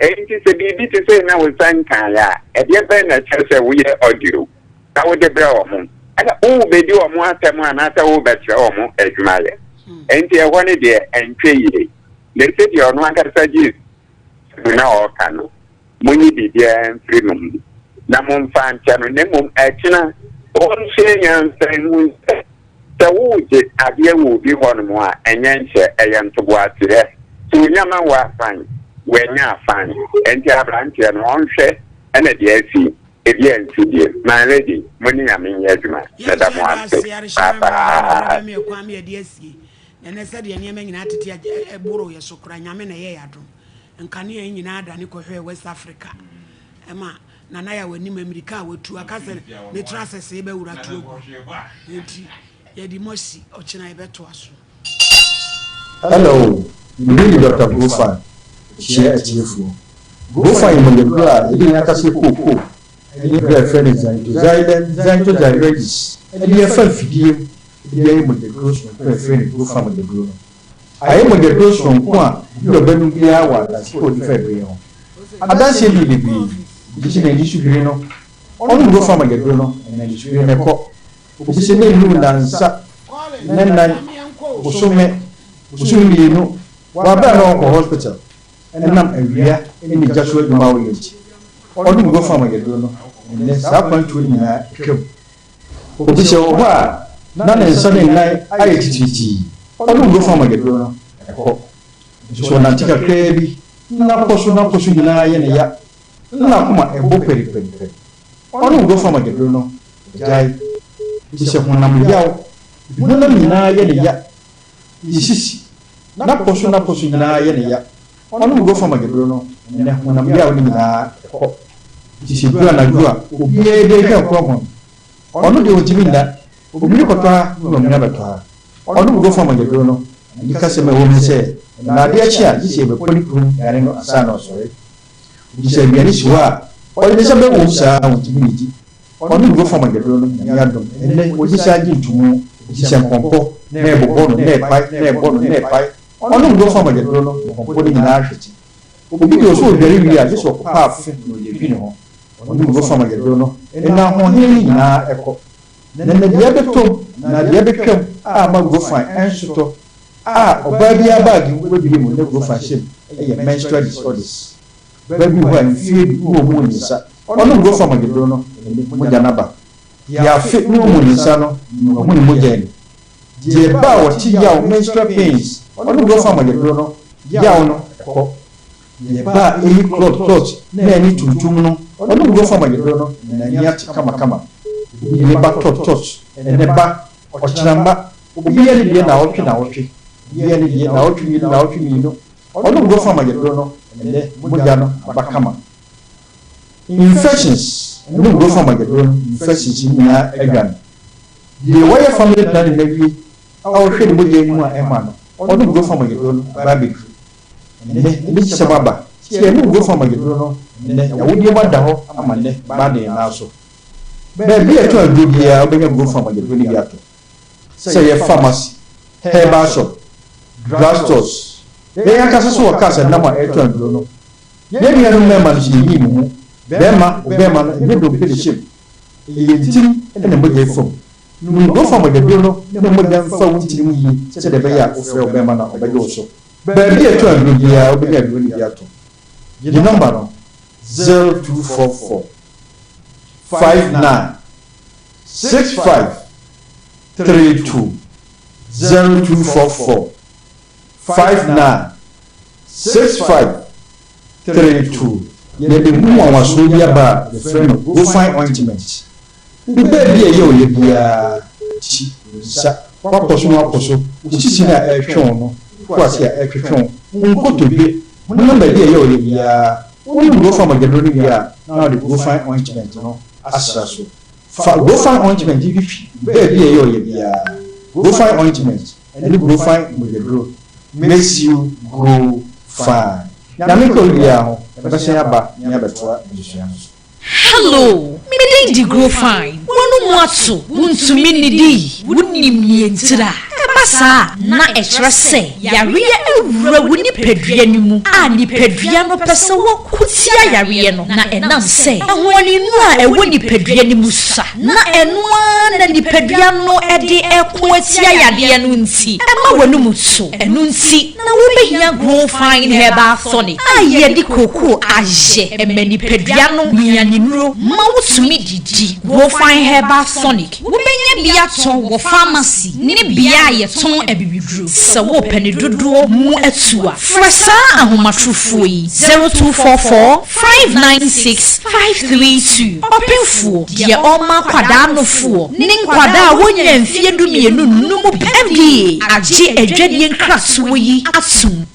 Enti sɛ biribi te sei na wo nsa nkaeɛ a, ɛdeɛ bɛn na ɛkyerɛ sɛ woyɛ audio na wode brɛ wɔn? Ɛna worebɛdi wɔn atɛm anaasɛ worebɛkyerɛ wɔn adwuma yɛ? Enti ɛhɔ no deɛ ɛntwa yie. Na sɛdeɛ ɔno ankasa gyee mu na ɔreka no, monyi biribiara mfiri mo mu na momfa nkyɛ no, na mmom ɛkyena ɔnsua nyansa nhu sɛ, sɛ woregye adeɛ wɔ obi hɔnom a, ɛnyɛ nhyɛ, ɛyɛ ntoboaseɛ. Sɛ ɔnya ma wo a, fine, wannya a, fine. Enti aberanteɛ no, ɔnhwɛ na deɛ asi, ebi ansi bio. My lady, mo ne Nyame nyɛ adwuma. Meda mo ase. Bye bye. Na ɛnɛ sɛdeɛ nneɛma nyinaa tete ɛboro yɛ so koraa, Nyame na ɛyɛ yɛ adom. Nkanea yi nyinaa dane kɔhwɛɛ West Africa ma Nana Yaw anim amirika a watu aka sɛ ne trasɛsee bɛwura to agu. Enti yɛde mo asi, ɔkyena yɛbɛtoa so. Hello, me din de Dɔkta Grofan, mekyia atiefoɔ. Grofan yɛ mogyaduro a yɛde yɛn akaseɛ kookoo ne aduro a yɛfrɛ no Xanthoxylum xanthoxyloides de afa mfidie mu de ayɛ mogyaduro sononko a yɛfrɛ no Grofan mogyaduro no. Ayɛ mogyaduro soronko a obi a ɔbɛnom biara wɔ adanse pa a odi fa aduro yi ho. Adanseɛ dii bebree. Obi sɛ n'ani so hwiri no, ɔnom Grofan mogyaduro no, na n'ani so hwiri no kɔ. Obi sɛ n'annu nnansa, nnannan, bosome, bosome mmienu, wɔ aberɛ a na ɔnkɔ hospital ɛnam awia ne gya so adwuma a ɔyɛ nti. Ɔnom Grofan mogyaduro no, ɛnnɛ saa kwantuo no nyinaa atwam. Obi sɛ ɔwɔ hɔ a na ne nsa ne nan ayɛ titiritii, ɔnom Gofam aduro no, ɛkɔ. Nso ɔnante kakraa bi N'apɔ so n'apɔ so nyinaa yɛ no ya, na n'akoma bɔ pɛripɛripɛri. Ɔne wo dɔfo amagyaduro no, wagyae. Nti sɛ honam yaw, honam nyinaa yɛ no ya, ne sisi, n'apɔ so n'apɔ so nyinaa yɛ no ya. Ɔne wo dɔfo amagyaduro no, ɛnnɛ honam yaw no nyinaa kɔ. Nti sɛ ɛduru anadwo a, obiara bi ahwɛ nkorɔmɔ no, ɔno deɛ ɔntumi nna, Omini kɔtɔ ha na wamini abɛtɔ ha. Ɔno gugu fam anadwo no, anikasɛm a ɛwɔ mu ne sɛ, ɛma adeɛ kye a, gye sɛ yɛbɛkɔ ne kurom dane no ansa na ɔsɔre. Enti sɛ aduane si hɔ a, ɔde ne nsa bɛwɔ mu saa ara, ɔntumi nnidi. Ɔno gugu fam anadwo no, Nyame adom, ɛnnɛ wɔgye saa gye ntomu, enti sɛ mpɔmpɔ na ɛbobɔ no na ɛpae na ɛbɔ no na ɛpae, ɔno gugu fam anadwo no, mpɔmpɔ no nyinaa hwete. Obi deɛ ɔsɛ ɔdware wie a, gye sɛ ɔkɔpɛ afe na ɔde adwi ne ho. Ɔno gugu fam anadwo no, ɛnna ahoɔhene no nyinaa kɔ. Na na dua bɛtɔ mu anaa dua bɛtwam a ama gurofan ɛnsotɔ a ɔbaa biara baage mu wobɛbue mu na gurofan hyɛ mu yɛ menstrual disorders. Ɔbaa bi wɔ hɔ a mfeɛ du na ɔmuu ne nsa, ɔnom gurofan mogyaduro no ɛnne mogya no aba. Deɛ afe na ɔmuu ne nsa no wahu ne mogya ani. Deɛ ɛba a ɔte yaw menstrual pains ɔnom gurofan mogyaduro no yaw no ɛkɔ. Deɛ ɛba a ɛyi clot clot na ani tuntum no, ɔnom guro fam adwodwo no na n'ani ate kamakama. Obi deɛ ba tɔt tɔt, ɛnnɛ ba, ɔkyena mma. Obiara ne deɛ naawɔtwe naawɔtwe. Obiara ne deɛ naawɔtwe mmienu naawɔtwe mmienu. Ɔnom guro fam adwodwo no, ɛnnɛ mogya no aba kama. Infections, ɔnom guro fam adwodwo no, infections no nyinaa adwane. Deɛ wayɛ family planning awie a ɔhwɛ ne mogya anim a ɛmma no, ɔnom guro fam adwodwo no, aba abɛduru. Ɛnnɛ, anigyesɛm aba. Sɛ yɛne nkurɔfo a wɔagye no nnɛ, yɛn mu ada hɔ ama nnɛ baa ne yɛn nan so. Baabi a yɛtɔn aduro biara, wobɛnya nkurɔfo a wɔagye no bi atɔ. Sɛ ɛyɛ pharmacy, herbal shop, drug stores, yɛn ankasa nso wɔ cars a ɛnam a ɛretɔn aduro no. Yɛn nuanom mmarima no nso, yɛnyii mo ho. Barima, wo barima no, ɛnyɛ dompe na ɛhyɛ mu. Ɛyɛ ntini na mogya fa mu. Nom nkurɔfo a wɔagye aduro no na mogya mfa wo ntini mu yie sɛdeɛ ɛbɛyɛ a wofrɛ wo barima no a, ɔbɛgye wo so. Baabi a yɛtɔn aduro biara, wobɛnya aduro no bi atɔ. Gye nɔmba no, 0244 59 65 32, 0244 59 65 32. Yɛde ho nwanwasoɔ bi aba a yɛfrɛ no Rofine Ointment. Wo baabi a ɛyɛ wo ya biara, ti, wo nsa, w'apɔ so na w'apɔ so, wo sisi no a ɛretwe wo no, wo ase a ɛretwetwe wo, wo nkotodwe, honam baabi a ɛyɛ wo ya biara, wonom Grofan mogyaduro no wie a, na wode Grofan ointment no asra so. Fa Grofan ointment yi twitwi wo baabi a ɛyɛ wo ya biara. Grofan ointment ne Grofan mogyaduro makes you grow fine. Nyame nka obiara ho, yɛbɛsan aba na yɛabɛtoa adesua no so. Hello, me din de Grofine. W'anomu ato, wuntumi nnidi, wunnim nea entira. Ɛba saa a, na ɛkyerɛ sɛ yareɛ awura wo nipadua no mu a nipadua no pɛ sɛ wɔko tia yareɛ no, na ɛnam sɛ ahoɔdennuro a ɛwɔ nipadua no mu sua, na ɛno ara na nipadua no de reko atia yadeɛ no nti, ɛma w'anomu to. Ɛno nti na wobɛhia Growfine Herbal Tonic a yɛde kookoo ayɛ. Ɛma nipadua no nnuanennuro ma wotumi didi. Growfine Herbal Tonic, wobɛnya bi atɔ wɔ pharmacy ne bea a yɛtɔn abibiduro. Sɛ worepɛ ne dodoɔ mu atu a, frɛ saa ahomatorofoɔ yi, 0244 596 532. Ɔpemfoɔ, deɛ ɔrema akwadaa nofoɔ ne nkwadaa a wɔnnya mfeɛ dumienu nnum bi. FDA agye adwadie nkratoɔ yi atom.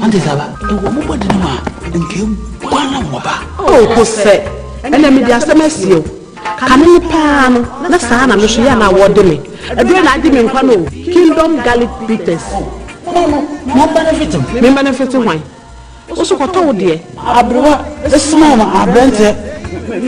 Ante saba, ɛwɔ mo bɔde no mu a, nka eguan na wɔba. Oh, kosɛ, ɛnna mede asɛm asie o. Kane no paa no, na saa na me nso yɛ a na wɔde me. Aduro na agye me nkwa no o. Kingdom Garlic Bitters. Mo no, mo benefit ho. Me benefit hwan? Wo so kɔtɔ wo deɛ. Aberewa smile ma aberanteɛ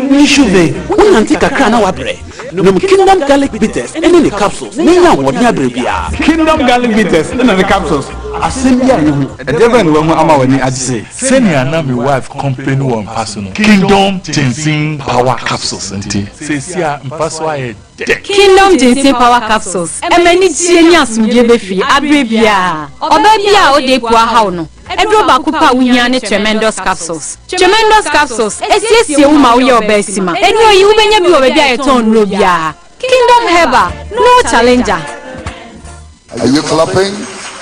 me nsuve. Wonante kakra na wabrɛ. Nom Kingdom Garlic Bitters ne ne capsules na nya ahoɔden abrɛ biara. Kingdom Garlic Bitters ne ne capsules, asɛm biara nni ho. Ɛdeɛ bɛn na wahu ama w'ani agye sei? Sɛnea na me wife complaini wɔ mpa so no, Kingdom Ginseng Power Capsules nti, seesei a mpa so ayɛ dɛ. Kingdom Ginseng Power Capsules, ɛma anigyeɛ ne asomdwoeɛ ba fie aberɛ biara. Ɔbaa biara a ɔda apu ahaw no, Aduro baako pɛ a wohia ne Tremendous Capsules. Tremendous Capsules, ɛsiesie wo ma woyɛ ɔbaasima. Nnuro yi, wobɛnya bi wɔ baabi a yɛtɔn nnuro biara. Kingdom Herbal, no challenger. Are you clapping?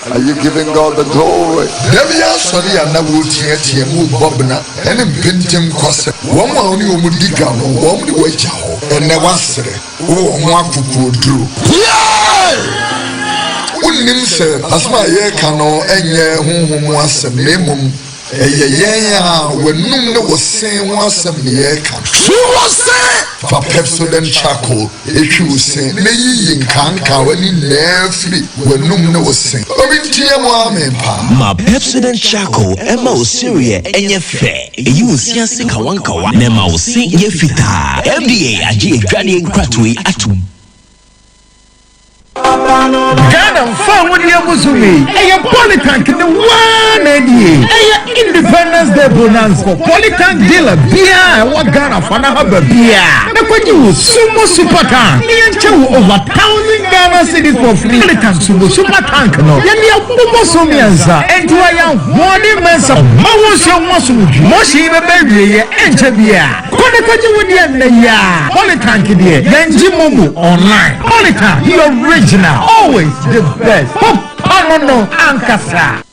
Are you giving God the glory? Da bi asɔre a na woreteatea mu rebɔ bena ne mpentenkɔsɛm. Wɔn a wo ne wɔn di dwa no, wɔn de wo agya hɔ. Ɛnnɛ woasere, wowɔ ho akokoɔduro. Yay! Wonnim sɛ asɛm a yɛreka no nyɛ honhom mu asɛm, na mmom Ɛyɛ yɛn a w'anum ne wo se ho asɛm ne yɛreka. Twi wo se! Fa Pepsodent Charcoal twi wo se na yiyi nkaankawa ne nyinaa firi w'anum ne wo se. Obi nteɛ mu amen paa. Ma Pepsodent Charcoal mma wo sereɛ nyɛ fɛ, ɛyi wo se ase nkawankawa na ɛma wo se yɛ fitaa. FDA agye adwadeɛ nkratoɔ yi atom. Ghana mfa awodeɛ bosome yi ɛyɛ Polytank ne waa na adie. Ɛyɛ Independence Day bonanza kɔ Polytank dealer biara a ɛwɔ Ghana fa na ha baabiara na kɔgye wo Sumo Super Tank na yɛnkyɛ wo over thousand Ghana cedis for free. Polytank Sumo Super Tank no yɛde abobɔ so mmiɛnsa enti wayɛ ahoɔden mɛnsa ɔma wo nsuo ho asomdwie. Motion yi bɛba awieɛ ɛnkyɛ biara. Kɔ na kɔgye wo deɛ nnɛ yi ara. Polytank deɛ yɛngye momo online. Polytank, the original, always the best. Papa no no ankasa.